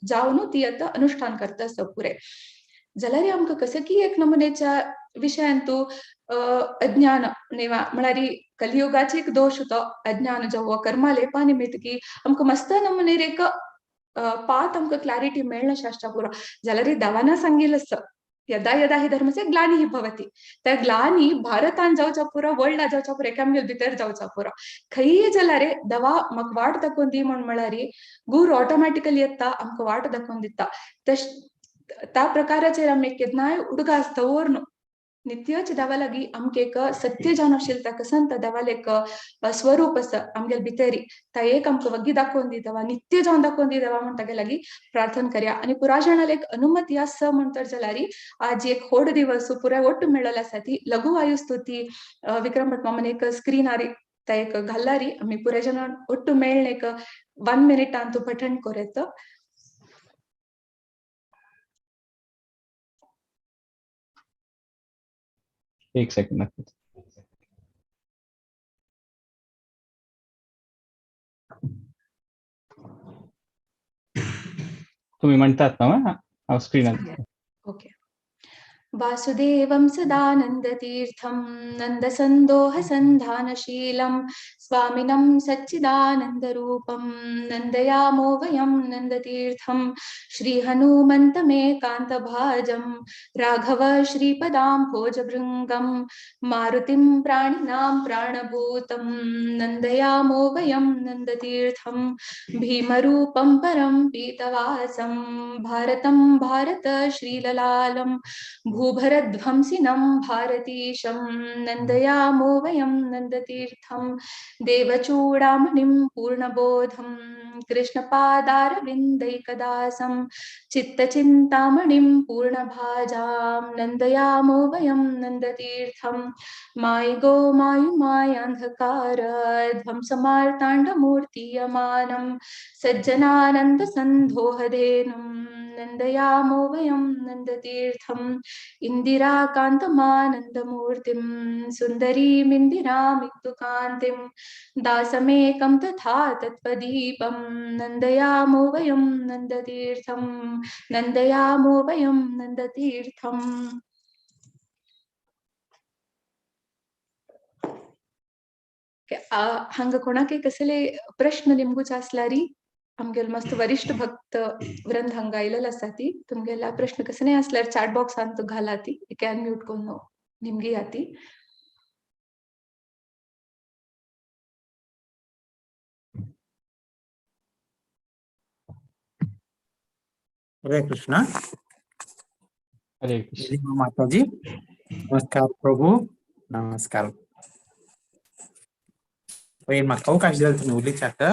जावन ती आतां अनुष्ठान करता आसा पुरे. जाल्यार आमकां कसं की एक नमुनेच्या विशयान तूं अज्ञान म्हळ्यार कलियुगाचे एक दोश होतो अज्ञान जावं कर्मा लेपा निमित्त की आमकां मस्त नमुनेर एक पात आमकां क्लॅरिटी मेळना शास्त्रा पुरो. जाल्यार देवाना सांगिल्लें आसा यदा यदा ही धर्मस्य ग्लानिः भवति. त्या ग्लानी भारतान जावच्या पुरो वर्ल्डा जावच्या पुरो एकामेल भितर जावच्या पुरो खंयी जाल्यार दवा म्हाका वाट दाखोवन दी म्हण म्हळ्यार गुरू ऑटोमॅटिकली येता आमकां वाट दाखोवन दिता. तश त्या प्रकाराचेर आमी केन्नाय उडगास दवरनु नित्यच देवा लागीं आमकां एक सत्य जावन आशिल्लें ताका संत देवालें एक स्वरूप आसा आमगेले भितरी ता एक आमकां वग्गी दाखोवन दी देवा नित्य जावन दाखोवन दी देवा म्हण तागे लागीं प्रार्थना करया. आनी पुराय जाणांक एक अनुमती आसा म्हणतर जाल्यार आज एक होड दिवस पुराय ಒಟ್ಟು मेळ्ळो आसा ती लघु वायु स्तुती विक्रम भट मामान एक स्क्रीनार ता एक घाल्लारी आमी पुराय जाणां ಒಟ್ಟು मेळ्ळें एक 1 मिनिटान तूं पठण कोरेत. एक सेकंड नक्कीच. तुम्ही म्हणतात ना हांव स्क्रीनार. ओके. वासुदेवं सदानन्दतीर्थं नन्दसन्दोहसन्धानशीलं स्वामिनं सच्चिदानन्दरूपं नन्दयामो वयं नन्दतीर्थं श्रीहनुमन्तमेकान्तभाजं राघव श्रीपदां भोजभृङ्गं मारुतिं प्राणिनां प्राणभूतं नन्दयामो वयं नन्दतीर्थं भीमरूपं परं पीतवासं भारतं भारत श्रीललालं भूभरध्वंसिनं भारतीशं नन्दयामो वयं नन्दतीर्थं देवचूडामणिं पूर्णबोधं कृष्णपादारविन्दैकदासं चित्तचिन्तामणिं पूर्णभाजां नन्दयामो वयं नन्दतीर्थं मायि गो मायु मायान्धकार ध्वंसमार्ताण्डमूर्तीयमानं सज्जनानन्दसन्धोहधेनुं नन्दयामो वयं नन्दतीर्थम् इन्दिराकान्तमानन्दमूर्तिं सुन्दरीमिन्दिरामिन्दुकान्तिं दासमेकं तथा तत्त्वदीपं नन्दयामो वयं नन्दतीर्थं नन्दयामो वयं नन्दतीर्थम्. हांगा कोणाक कसले प्रश्न निमगूच आसल्यारी आमगेले मस्त वरिष्ठ भक्त वृंद हांगा आयलेले आसा ती तुमगेला प्रश्न कसले आसल्यार चॅट बॉक्सान घाला ती एके अनम्यूट करून निमगी ती. हरे कृष्णा. हरे कृष्ण माताजी. नमस्कार प्रभू. नमस्कार. म्हाका अवकाश दिला तुम्ही उलयच्याक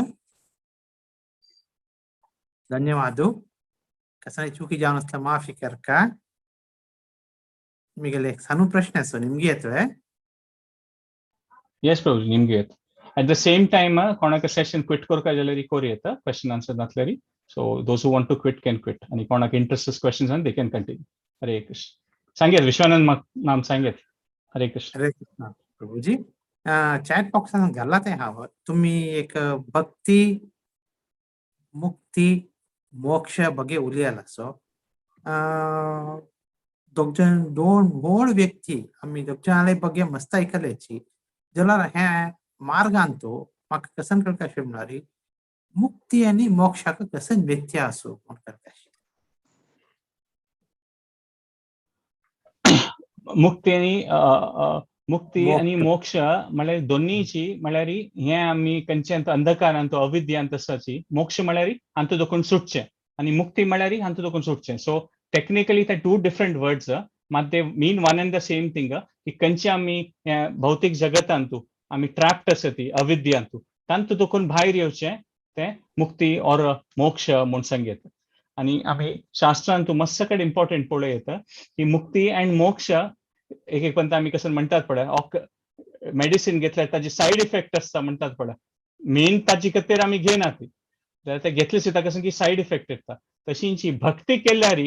धन्यवाद. कसं चुकी जावन आसल्यार माफी करका. मिगेले एक सಣ್ಣ ಪ್ರಶ್ನೆ आसो निमगे येतवे. येस प्रभू निमगे येता. एट the same time कोणाक सेशन क्विट करका जाल्यार कोरी येता क्वेश्चन आन्सर नासल्यार. So those who want to quit can quit आनी कोणाक इंट्रस्ट क्वेश्चन्स आनी they can continue. Hare Krishna. सांगेत विश्वानंद नाम सांगेत. हरे कृष्ण. हरे कृष्ण प्रभूजी. चॅट बॉक्सान घाला ते हांव तुम्ही एक भक्ती मुक्ती मोक्ष ಬಗ್ಗೆ उलयला. सो दोग जण दोन व्हड व्यक्ती आमी दोग जाणाले ಬಗ್ಗೆ मस्त आयकल्याची जाल्यार हे मार्गांतु म्हाका कसन कळटा म्हणल्यार मुक्ती आनी मोक्षाक कसन व्यत्यास म्हण कळटा. मुक्ती आनी मुक्ती आनी मोक्ष म्हळ्यार दोन्हीची म्हळ्यार हे आमी खंयच्यान अंधकारांत अविद्यांत आसाची मोक्ष म्हळ्यार हातूंत दोकून सुटचें आनी मुक्ती म्हळ्यार हातूंत दोकून सुटचें. सो टेक्निकली ते टू डिफरंट वर्ड्स मात they mean one and the same thing की खंयचे आमी भौतीक जगतांतू आमी ट्रॅप्ड आसा ती अविद्यांतू तांतू दोकून भायर येवचें तें मुक्ती ऑर मोक्ष म्हूण सांगयता. आनी आमी शास्त्रांतू मस्त कडेन इम्पॉर्टंट पळोवं येता की मुक्ती अँड मोक्ष एक एक पंत आमी कसं म्हणटात पळय मेडिसीन घेतल्यार ताजे सायड इफेक्ट आसता म्हणटात पळय, मेन ताजी खातीर आमी घेयना ती, जाल्यार ते घेतले सुद्दां कसं की सायड इफेक्ट येता. तशींची भक्ती केल्यार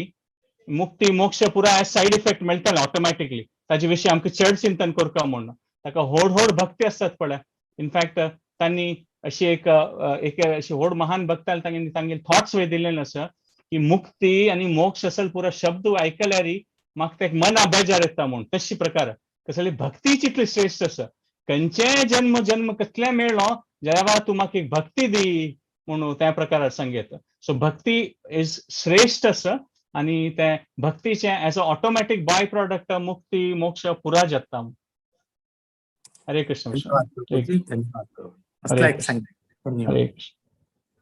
मुक्ती मोक्ष पुराय सायड इफेक्ट मेळटले ऑटोमॅटिकली. ताजे विशीं आमकां चड चिंतन करता म्हूण ताका व्हड व्हड भक्ती आसतात पळय. इनफॅक्ट तांणी अशी एक एक अशी व्हड महान भक्ताल तांगे तांगे थॉट्स वय दिल्ले आसा की मुक्ती आनी मोक्ष असल पुरा शब्द आयकल्यार म्हाका ते मना बेजार येता म्हूण. तशी प्रकार कसली भक्तीची इतली श्रेश्ठ आसा, खंयचेय जन्म जन्म कसलें मेळ्ळो जेवा तूं म्हाका एक भक्ती दी म्हणून त्या प्रकारार सांगयता. सो भक्ती is श्रेश्ठ आसा आनी ते भक्तीचे as a automatic by product मुक्ती मोक्ष पुरा जाता. हरे कृष्ण. धन्यवाद.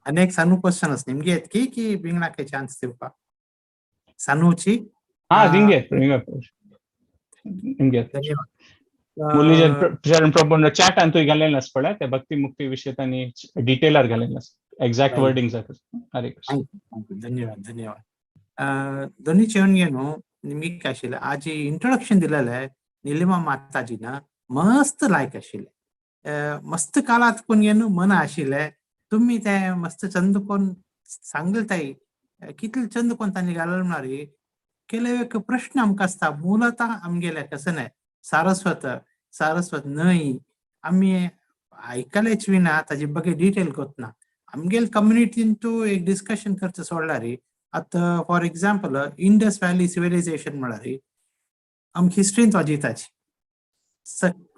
अनेक सानू क्वेश्चन आसा निमगे येत की की बिंगणाक चान्स दिवपाक सानूची. हा रिंगे निमगे. धन्यवाद. मुरलीचरण प्रभू चॅटान तुवें घालेलें आसा पळय ते भक्ती मुक्ती विशय तांणी डिटेलार घालेलें आसा एक्झॅक्ट वर्डिंग. हरे कृष्ण. धन्यवाद धन्यवाद. दोन्ही चेवन न्हू निमगे आशिल्लें आज इंट्रोडक्शन दिलेलें निलिमा माताजीन मस्त लायक आशिल्लें, मस्त कालात कोण न्हू मन आशिल्लें. तुम्ही ते मस्त चंद कोण सांगले ताई कितले चंद कोण तांणी घालून म्हळ्यार केले एक प्रश्न आमकां आसता मूलतः आमगेले कसं न्हय सारस्वत सारस्वत न्हय आमी आयकलेच बी ना ताजे ಬಗ್ಗೆ डिटेल गोतना. आमगेले कम्युनिटीन तूं एक डिस्कशन करचें सोडल्यार आतां for example Indus valley civilisation म्हळ्यार आमकां हिस्ट्रींत वाजयताची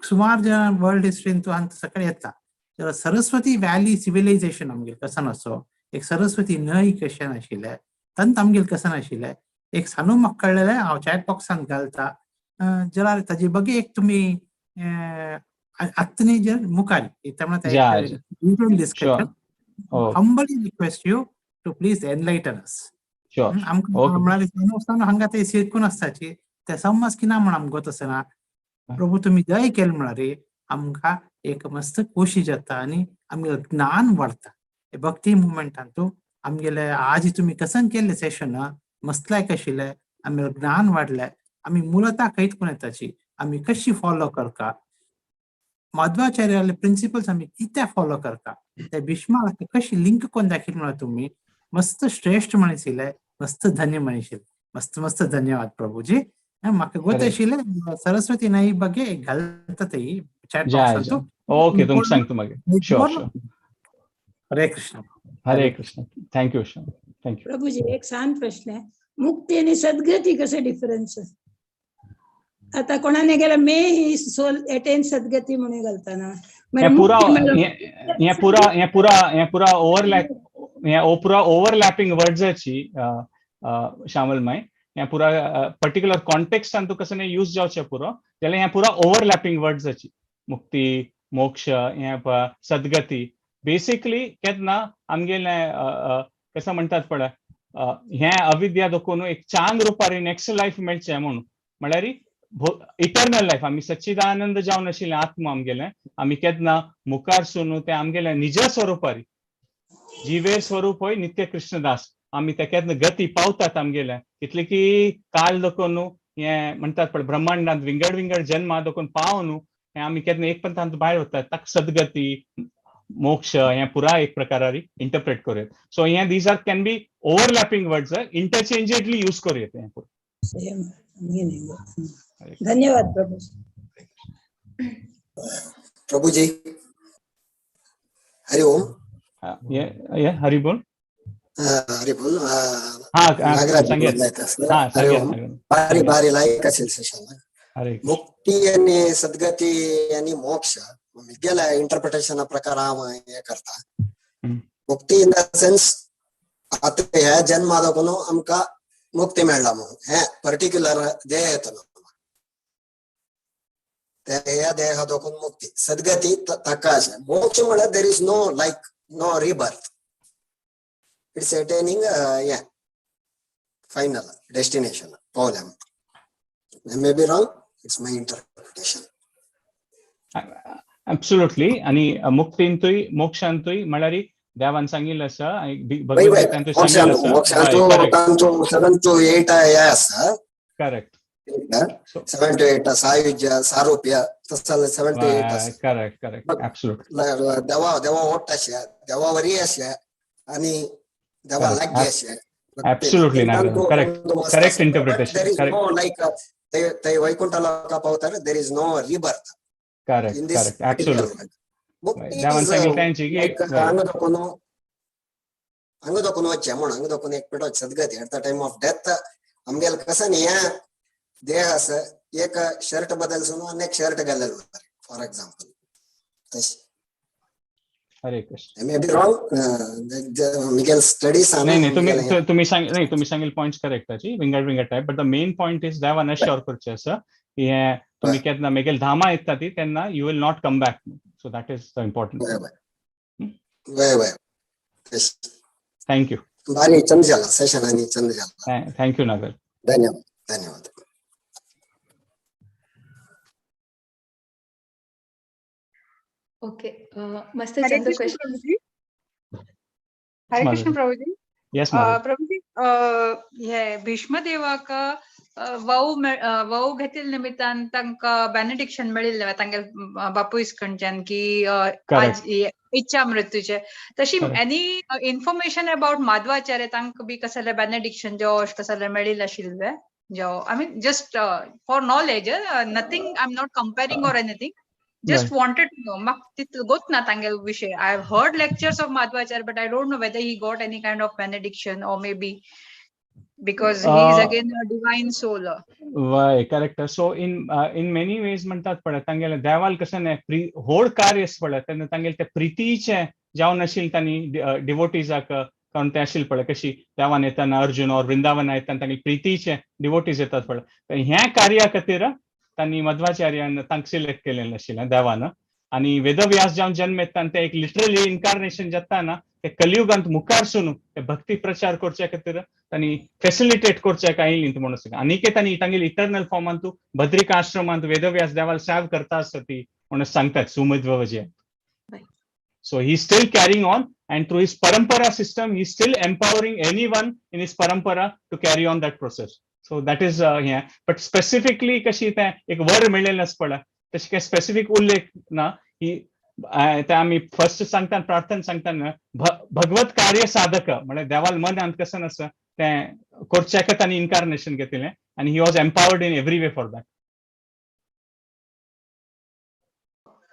सुमार जण वर्ल्ड हिस्ट्रीन तूं हांगा सगळें येता. जाल्यार सरस्वती व्हॅली सिविलायझेशन आमगेले कसन आसो एक सरस्वती न्हंय कशें आशिल्लें तंत आमगेले कसन आशिल्लें एक सानू म्हाका कळ्ळेलें हांव चॅट बॉक्सान घालता जाल्यार ताजे ಬಗ್ಗೆ एक तुमी आत्तां न्ही जर मुखार detail discussion humbly request you to please enlighten us. आमकां म्हळ्यार सानू सानू हांगा ते शिकून आसताची ते समज की ना म्हण आमकां गोत आसना. प्रभू तुमी दय केले म्हळ्यार आमकां एक मस्त खोशी जाता आनी आमगेलें ज्ञान वाडटा. भक्ती मुवमेंटांतू आमगेले आज तुमी कसन केल्ले सेशन मस्त लायक आशिल्लें, आमगेलें ज्ञान वाडलें. आमी मुलता खंयत कोण येताची आमी कशी फॉलो करता माधवाचार्याले प्रिंसिपल्स आमी कित्याक फॉलो करता ते भीष्माक कशी लिंक कोण दाखयली म्हळ्यार तुमी मस्त श्रेश्ठ म्हणिशिल्ले, मस्त धन्य म्हणिशिल्ले. मस्त मस्त धन्यवाद प्रभूजी. म्हाका गोत आशिल्लें सरस्वती न्हंय ಬಗ್ಗೆ घालता ती चॅट बॉक्सांतू. ओके तुमकां सांगता मागीर. Hare Krishna. Hare Krishna. Thank you thank you. Prabhuji एक सान प्रश्न आहे, मुक्ती आणि सद्गती कसं डिफरन्स? आता कोणाने गेला मे ही सोल अटेन सद्गती म्हणून घालताना पुरा हे पुरा हे पुरा हे पुरा ओव्हरलॅप हे पुरा ओव्हरलॅपिंग वर्ड्साची श्यामल माय हे पुरा पर्टिक्युलर कॉन्टेक्स्टान तूं कसं यूज जावचें पुरो जाल्यार हे पुरा ओव्हरलॅपिंग वर्ड्साची मुक्ती मोक्ष हे सद्गती बेसिकली केन्ना आमगेले कसं म्हणटात पळय हे अविद्या दाखोवन एक चांग रुपार नेक्स्ट लायफ मेळचें म्हणून म्हळ्यार इटर्नल लायफ. आमी सच्चिदानंद जावन आशिल्लें आत्मा आमगेलें आमी केन्ना मुखार सून तें आमगेलें निज स्वरुपार जिवे स्वरूप होय नित्य कृष्णदास आमी ते केन्ना गती पावतात आमगेले कितले की काल दाखोवन हे म्हणटात पळय ब्रह्मांडांत विंगड विंगड जन्मा दाखोवन पावून हे आमी केन्ना एक पंथांत भायर वतात ताका सद्गती मोक्ष हे पुरा एक प्रकारारी इंटरप्रेट करूं येता. सो हे these are can be overlapping words interchangeably use करूं येता. धन्यवाद प्रभु. प्रभुजी हरि ओम. हरि बोल. हरी बोल. हा नागराज सांगेल. बोलतायत असं. हा हरे सांगेल ओम. सांगेल. भारी भारी लायक असेल सेशन. हरे मुक्ती आणि सद्गती आणि मोक्ष मिगेला इंटरप्रिटेशन प्रकार हांव हे करता. मुक्ती इन the sense आता ह्या जन्मादकून आमकां मुक्ती मेळ्ळा म्हणून हे पर्टिक्युलर देह येतलो ह्या देहादकून मुक्ती. सद्गती ताका अशें. मोक्ष म्हळ्यार there is no like no rebirth, it's attaining हे फायनल डेस्टिनेशन पावल्या. I may be wrong, it's my interpretation. Absolutely. आणि मुक्तींतूय मोक्षांतूय म्हळ्यार देवान सांगिल्लें आसा आणि वय वय भगवद्गीतांतूय सांगिल्लें आसा. मोक्षांतू करेक्ट. तांचो 7 to 8 हे आसा. करेक्ट. 7 to 8 सायुज्य सारुप्य तसं 7 to 8 आसा. Correct correct absolutely. देवा देवा ओट अशे देवावरी अशे आणि देवा लागीं अशे. Absolutely correct correct interpretation. There is correct. No like ते वैकुंठ लोका पावतार there is no rebirth correct in this correct absolutely. मुक्ती देवान is सांगितलं त्यांची की लायक हांगा दाखोवन हांगा दाखोवन वचचें म्हूण हांगा दाखोवन एक पेटो सद्गती at the time of death. आमगेले कसं न्ही ह्या देह आसा एक शर्ट बदलसून आनी एक शर्ट घालेलो फॉर एक्झाम्पल तशें. Hare Krishna. I may be wrong. Miguel studies नाही नाही, तुम्ही तुम्ही सांग नाही, तुम्ही सांगेल पॉइंट्स करेक्ट ताची विंगड विंगड type, but the main point is देवान अश्योर करचें आसा की हे तुम्ही केन्ना मेगेल धामा येता ती तेन्ना you will not come back, so that is the important. वय वय. Thank you. भारी चंद जाला सेशन आणि चंद जाला. Thank you नागर. धन्यवाद धन्यवाद. ओके, मस्त हरे चंद कृष्ण क्वेश्चन. प्रभुजी. हरे कृष्ण प्रभुजी. येस. प्रभुजी, हे भीष्मदेवाक वव वव घेतिल्ले निमित्तान तांकां बेनेडिक्शन मेळिल्लें तांगे बापूय कडच्यान की आज इच्छा मृत्यूचे तशी एनी इन्फॉर्मेशन अबाउट माधवाचार्य तांकां बी कसले बेनेडिक्शन जो अशें कसले मेळिल्लें आशिल्लें जो, I mean, just for knowledge, nothing, I am not comparing or anything, just wanted to know. म्हाका तितलो गोत ना तांगे विशय. I have heard lectures of Madhvacharya, but I don't know whether he got any kind of benediction or maybe because he is again a divine soul. वय correct. So in many ways म्हणतात पळय तांगेले देवाल कशें न्ही व्हड कार्य आसा पळय तेन्ना तांगेले ते प्रितीचे जावन आशिल्ले तांणी डिवोटीजाक कारण ते आशिल्ले पळय कशी देवान येताना अर्जुन और वृंदावना येताना तांगेले प्रितीचे डिवोटीज येतात पळय, ह्या कार्या खातीर तांणी मध्वाचार्यान तांकां सिलेक्ट केलेलें आशिल्लें देवान. आणि वेदव्यास जावन जन्म येता ते एक लिटरली इन्कार्नेशन जाता ना ते कलियुगांत मुखार सून ते भक्ती प्रचार करच्या खातीर तांणी फेसिलिटेट करच्या काय आयली म्हणून सांगा. आनीक तांणी तांगेले इटर्नल फॉर्मांत बद्रिका आश्रमांत वेदव्यास देवाल सेव करता आसता ती म्हणून सांगतात सुमध्वजे. So he's still carrying on, and through his parampara system, he's still empowering anyone in his parampara to carry on that process. So that is yeah. But specifically कशी ते एक वर मेळिल्लें आसा पळय तशी काय स्पेसिफीक उल्लेख ना. ही ते आमी फर्स्ट सांगता प्रार्थना सांगतना भगवत कार्य साधक म्हळ्यार देवाल मनांत कसं आसा तें करच्याक तांणी इन्कार्नेशन घेतिल्लें आनी he was empowered in every way for that.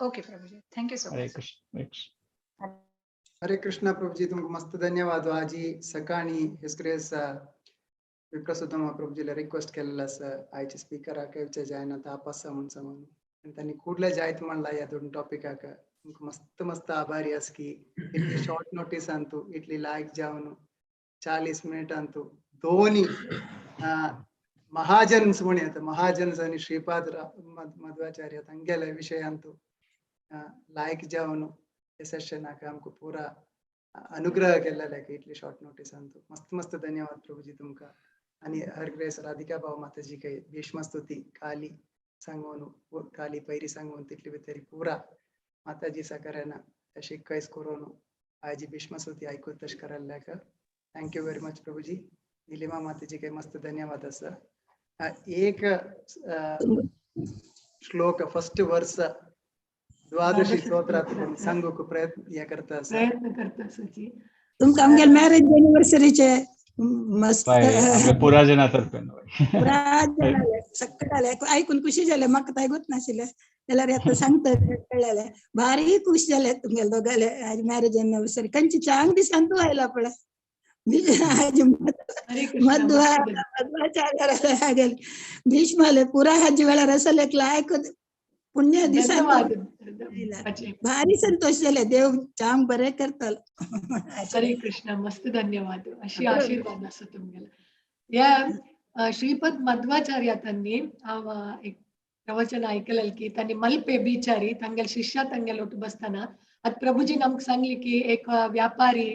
Okay Prabhuji, thank you so Hare much. Krishna, Hare Krishna. Hare Krishna Prabhuji, तुमको मस्त धन्यवाद. आजी सकाळी his grace विप्रसुतमा प्रभुजीला रिक्वेस्ट केलेला आसा आयच्या स्पीकराक येवचे जायना ताप आसा म्हूण सांगून आनी तांणी कुडले जायत म्हणला ह्या दोन टॉपिकाक. तुमकां मस्त मस्त आभारी आसा की इतली शॉर्ट नोटीसान तूं इतली लायक जावन 40 मिनिटान तूं दोनी महाजन्स म्हणयता, महाजन्स आनी श्रीपाद मध्वाचार्य तांगेले विशयांतू लायक जावन हे सेशनाक आमकां पुरा अनुग्रह केल्लेले इतली शॉर्ट नोटीसान तूं. मस्त मस्त धन्यवाद प्रभुजी तुमकां. आणि हर ग्रेस राधिका भाव माताजी काही भीष्मस्तुती काली सांगून काली पैरी सांगून तितली भितर पुरा माताजी साकाराना अशी कैस करून आजी भीष्मस्तुती ऐकून तश करायला. Thank you very much Prabhuji. Nilima माताजी काही मस्त धन्यवाद आसा. एक श्लोक फर्स्ट वर्स द्वादशी स्तोत्रात सांगूक प्रयत्न हे करता आसा. प्रयत्न करता सची. तुमकां आमगेले मॅरेज एनिवर्सरीचे मस्त पुरा जना तर्फेन. पुरा जाणाले सगळ्याले ऐकून खुशी जाले. म्हाका काय गोत नाशिल्लें जाल्यार आतां सांगता कळ्ळेलें. भारी खुश जाले तुमगेले दोगाले आज मॅरेज एनिवर्सरी. खंयची चांग दिसान तूं आयला पळय. ಮಧ್ವಾಚಾರ್ಯರ ಹಾಗೆ ಭೀಷ್ಮಲೆ ಪೂರಾ ಹಜ್ಜಿಗಳ ರಸಲೆಕ್ ಲಾಯಕ್ पुण्य दिसान भारी संतोष जाले देव जाम बरे करतलो. हरे कृष्ण, मस्त धन्यवाद. अशी आशीर्वाद आसा तुमगेले. ह्या श्रीपद मध्वाचार्य तांणी हांव एक प्रवचन आयकलें की तांणी मल्पे बिचारी तांगेले शिष्या तांगेले ಒಟ್ಟು बसतना आतां प्रभुजीन आमकां सांगली की एक व्यापारी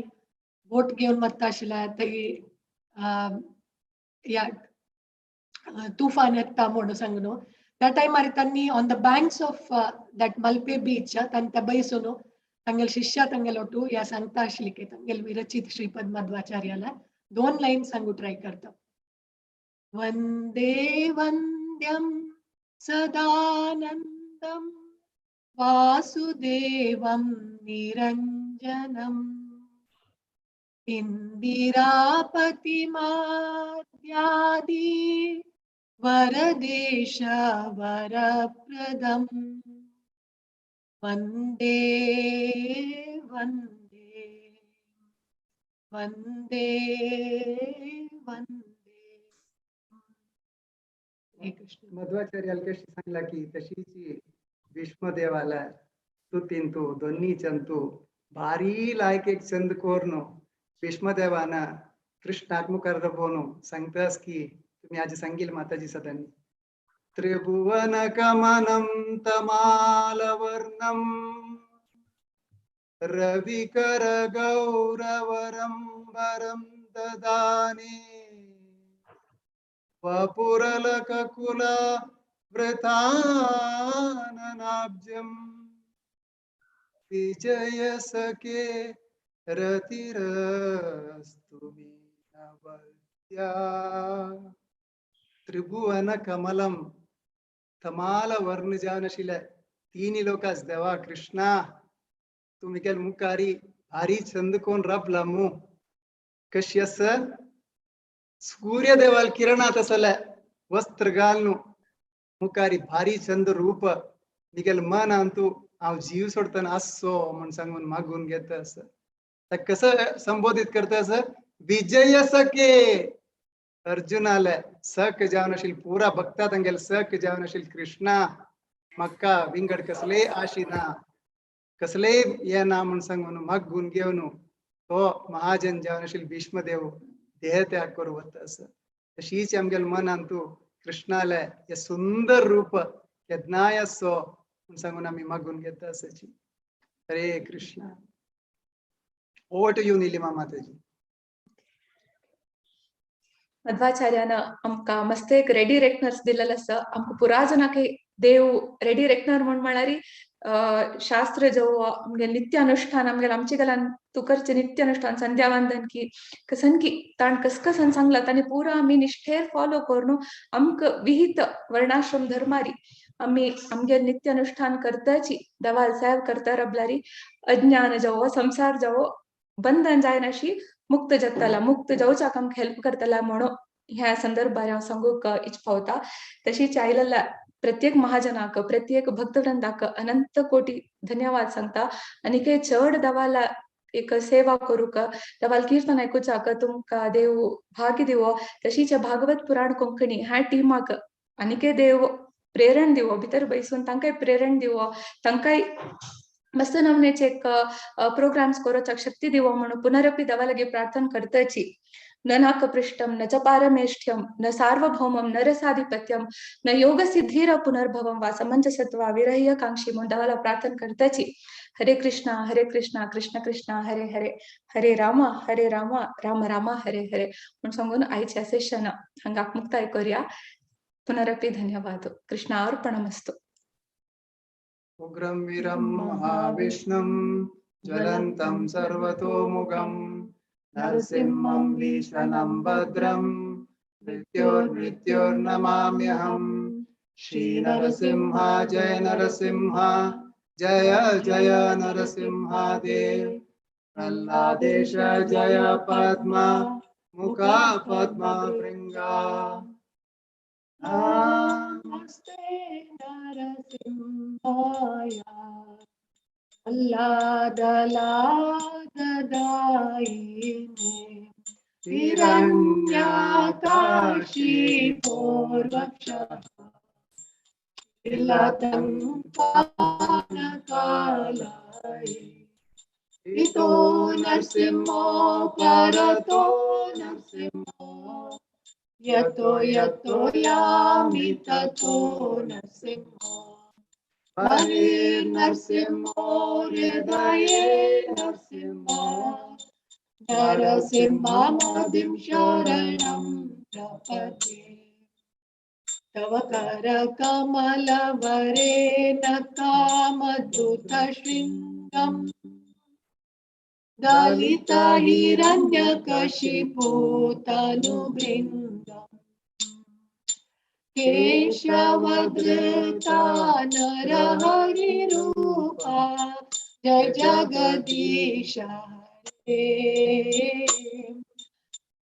बोट घेवन वता आशिल्ला थंय ह्या तुफान येता म्हणून सांगून त्या टायमार तांणी on the banks of that Malpe beach तांणी त्या बैसून तांगेले शिष्या तांगेले ಒಟ್ಟು ह्या सांगता आशिल्ली की तांगेले विरचित श्रीपद मध्वाचार्याला दोन लायन सांगू ट्राय करता. वंदे वंद्यं सदानंदं वासुदेवं निरंजनम् इंदिरापतिमाद्यादि वरदेश वरप्रदम् वंदे वंदे वंदे वंदे. मध्वाचार्याला कशी सांगला की तशीची भीष्मदेवाला स्तुतींतु दोन्ही चंतु भारी लायक एक चंद कोरनो भीष्मदेवाना कृष्णाक मुखार दबोनो सांगतास की तुम्ही आज सांगील माताजी सदांनी. त्रिभुवन कमनं तमालवर्णं रविकर गौरवरं वरं ददाने वपुरलककुल वृथाननाब्जं विजय सखे रतिरस्तु मे नवद्या. त्रिभुवन कमलम तमाल वर्ण जावन आशिल्ले तिनी लोकास देवा कृष्णा तूं मिगेल मुखारी भारी चंद कोण रबला मू कशी आसा सूर्य देवाल किरणात आसले वस्त्र घालून मुखारी भारी चंद रूप मिगेल मनांतू हांव जीव सोडतना आसचो म्हण सांगून मागून घेता आसा. ताका कसो संबोधीत करता आसा विजय सखे अर्जुनाले सख जावन आशिल्ले पुरा भक्ता तांगेले सख जावन आशिल्ले कृष्णा म्हाका विंगड कसलेय आशिना कसलेय येना म्हण सांगून मागून घेवन तो महाजन जावन आशिल्ले भीष्मदेव देह त्याग करूं वता आसा. तशीच आमगेले मनान तूं कृष्णाले हे सुंदर रूप केन्नाय आसचो म्हण सांगून आमी मागून घेता आसाची. Hare Krishna. Over to you Nilima Mataji. मध्वाचार्यान आमकां मस्त एक रेडी रेकनर्स दिलेलो आसा. आमकां पुरा जणांक देव रेडी रेकनर म्हण म्हळ्यार शास्त्र जो आमगे नित्य अनुष्ठान आमगेले आमचे गलान तूं करचें नित्य अनुष्ठान संध्या वंदन की कसन की ताण कसकसन सांगला ताणी पुरा आमी निष्ठेर फॉलो करून आमकां विहित वर्णाश्रम धर्मारी आमी आमगे नित्य अनुष्ठान करताची दवाल साहेब करता रबलारी अज्ञान जावो संसार जावो बंधन जायनाशी मुक्त जातला मुक्त जावच्याक आमकां हेल्प करतला म्हणून ह्या संदर्भार हांव सांगूंक इच पावता. तशीच आयलेल्या प्रत्येक महाजनाक प्रत्येक भक्तवृंदाक अनंत कोटी धन्यवाद सांगता. आनी चड दवाला एक सेवा करूक दवाल कीर्तन आयकुचाक तुमकां देव भाग्य दिवो. तशीच भागवत पुराण कोंकणी ह्या टिमाक आनीकय देव प्रेरण दिवो भितर बैसून तांकांय प्रेरण दिवो तांकांय मस्त नमनेचे एक प्रोग्राम्स करोचाक शक्ती दिवो म्हणून पुनरपी देवा लागीं प्रार्थना करताची. न नाकपृष्ठम न च पारमेष्ठ्यम न सार्वभौमम न रसाधिपत्यम न योग सिद्धिर पुनर्भवम वा समंजसत्वा विरह्य कांक्षी म्हणून देवाला प्रार्थना करताची. हरे कृष्णा कृष्ण कृष्ण हरे हरे हरे राम राम राम हरे हरे म्हणून सांगून आयच्या सेशन हांगा मुक्ताय करूया. पुनरपी धन्यवाद. कृष्णार्पणमस्तु. उग्रं वीरं महाविष्णुं ज्वलन्तं सर्वतोमुखं नरसिंहं भीषणं भद्रं मृत्योर्मृत्योर्नमाम्यहं. श्री नरसिंह जय नरसिंह जय जय नरसिंह देव. प्रह्लादेश जय पद्मा मुखा पद्मा भृंगा. नमस्ते नरसिंहाय आल्हादलाददायिने हिरण्याकाशीपोर्वक्षः तिलतङ्कानकालाये इतो नरसिंहो परतो नरसिंहो यतो यतो यामि ततो नरसिंहो हरिर्नरसिंहो हृदये नरसिंहो नरसिंहमदिं शरणं प्रपद्ये तव करकमलवरेण कामधूतशृङ्गम् दलितहिरण्यकशिपूतनुभृङ्गम् केशवधृता नरहरिरूपा जय जगदीश हरे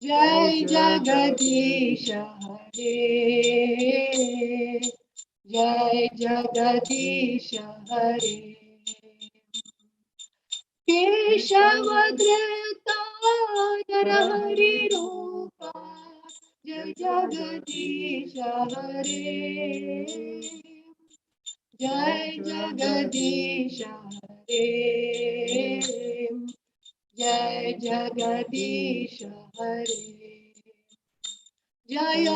जय जगदीश हरे जय जगदीश हरे केशवधृता नरहरिरूपा जय जगदीश हरे जय जगदीश हरे जय जगदीश हरे जय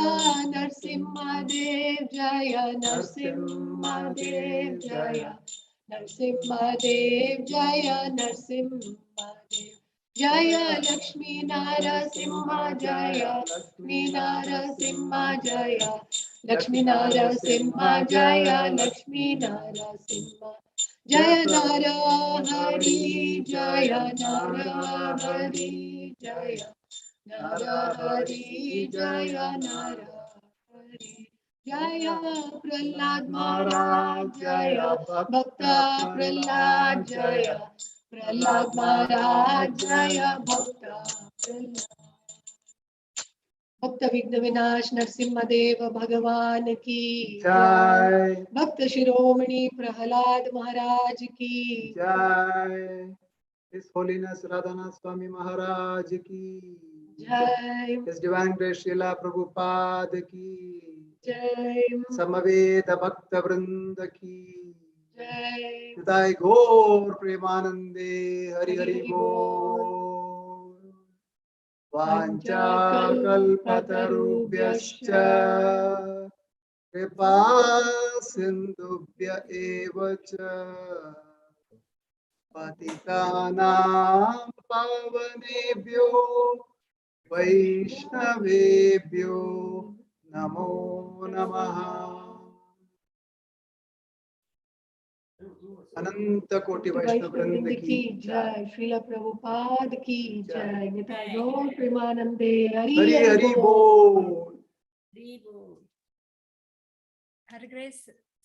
नरसिंहदेव जय नरसिंहदेव जय नरसिंहदेव जय नरसिंहदेव जय लक्ष्मी नरसिंह जय लक्ष्मी नरसिंह जय लक्ष्मी नरसिंह जय लक्ष्मी नरसिंह जय नर हरि जय नर हरि जय नर हरि जय नर हरि जय प्रहलाद महाराज जय भक्त प्रहलाद जय प्रहलाद महाराज जय भक्त प्रहलाद। भक्त विघ्न विनाश नरसिंहदेव भगवान की जय। भक्त शिरोमणि प्रहलाद महाराज की जय। His Holiness Radhanath Swami Maharaj की जय। His Divine Grace Srila Prabhupada की जय। समवेत भक्त वृंद की जय। हृदय घोर प्रेमानंदे हरि हरि बोल। वाञ्छा कल्पतरुभ्यश्च कृपा सिन्धुभ्य एव च पतितानां पावनेभ्यो वैष्णवेभ्यो नमो नमः। अनंत कोटि वैष्णव वृंद की जय। श्रील प्रभुपाद की जय। निताय गौर प्रेमानंदे हरि हरि हरि बोल। हर ग्रेस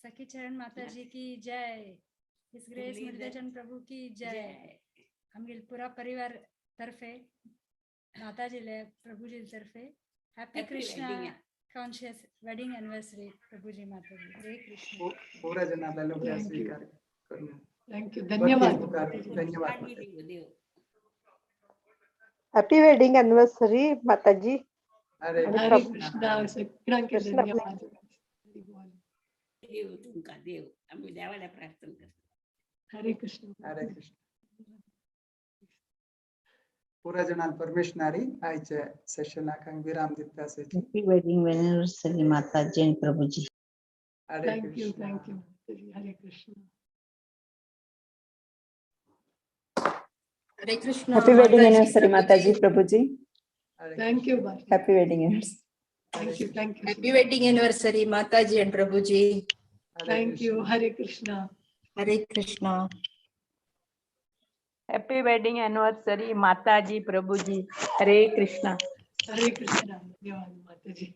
सखी चरण माता जी की जय। His grace Muralidhar प्रभु की जय। हम पूरा परिवार तरफे माता जी ले प्रभु जी तरफे happy Krishna conscious wedding anniversary Prabhu ji माता जी। हरे कृष्ण। पूरा जना लोग स्वीकार करूं। Thank you, धन्यवाद। धन्यवाद। हैप्पी वेडिंग एनिवर्सरी माता जी। हरे हरे कृष्णा। सगळ्यांक धन्यवाद। देव तुमका देव आम्ही देवाला प्रार्थना करतो। हरे कृष्ण। हरे कृष्ण। पूरा जणां परमेशनारी आयचे सेशनाक विराम दिता असेची। हैप्पी वेडिंग एनिवर्सरी माता जी and Prabhu ji. Hare thank you, Krishna. Thank you Hare Krishna. Hare Krishna. Happy wedding anniversary Mataji Prabhuji. Thank you. Happy wedding anniversary. Thank you, thank you. Happy wedding anniversary Mataji and Prabhuji. Thank you. Hare Krishna. Hare Krishna. Happy wedding anniversary Mataji Prabhuji. Hare Krishna. Hare Krishna. धन्यवाद माताजी।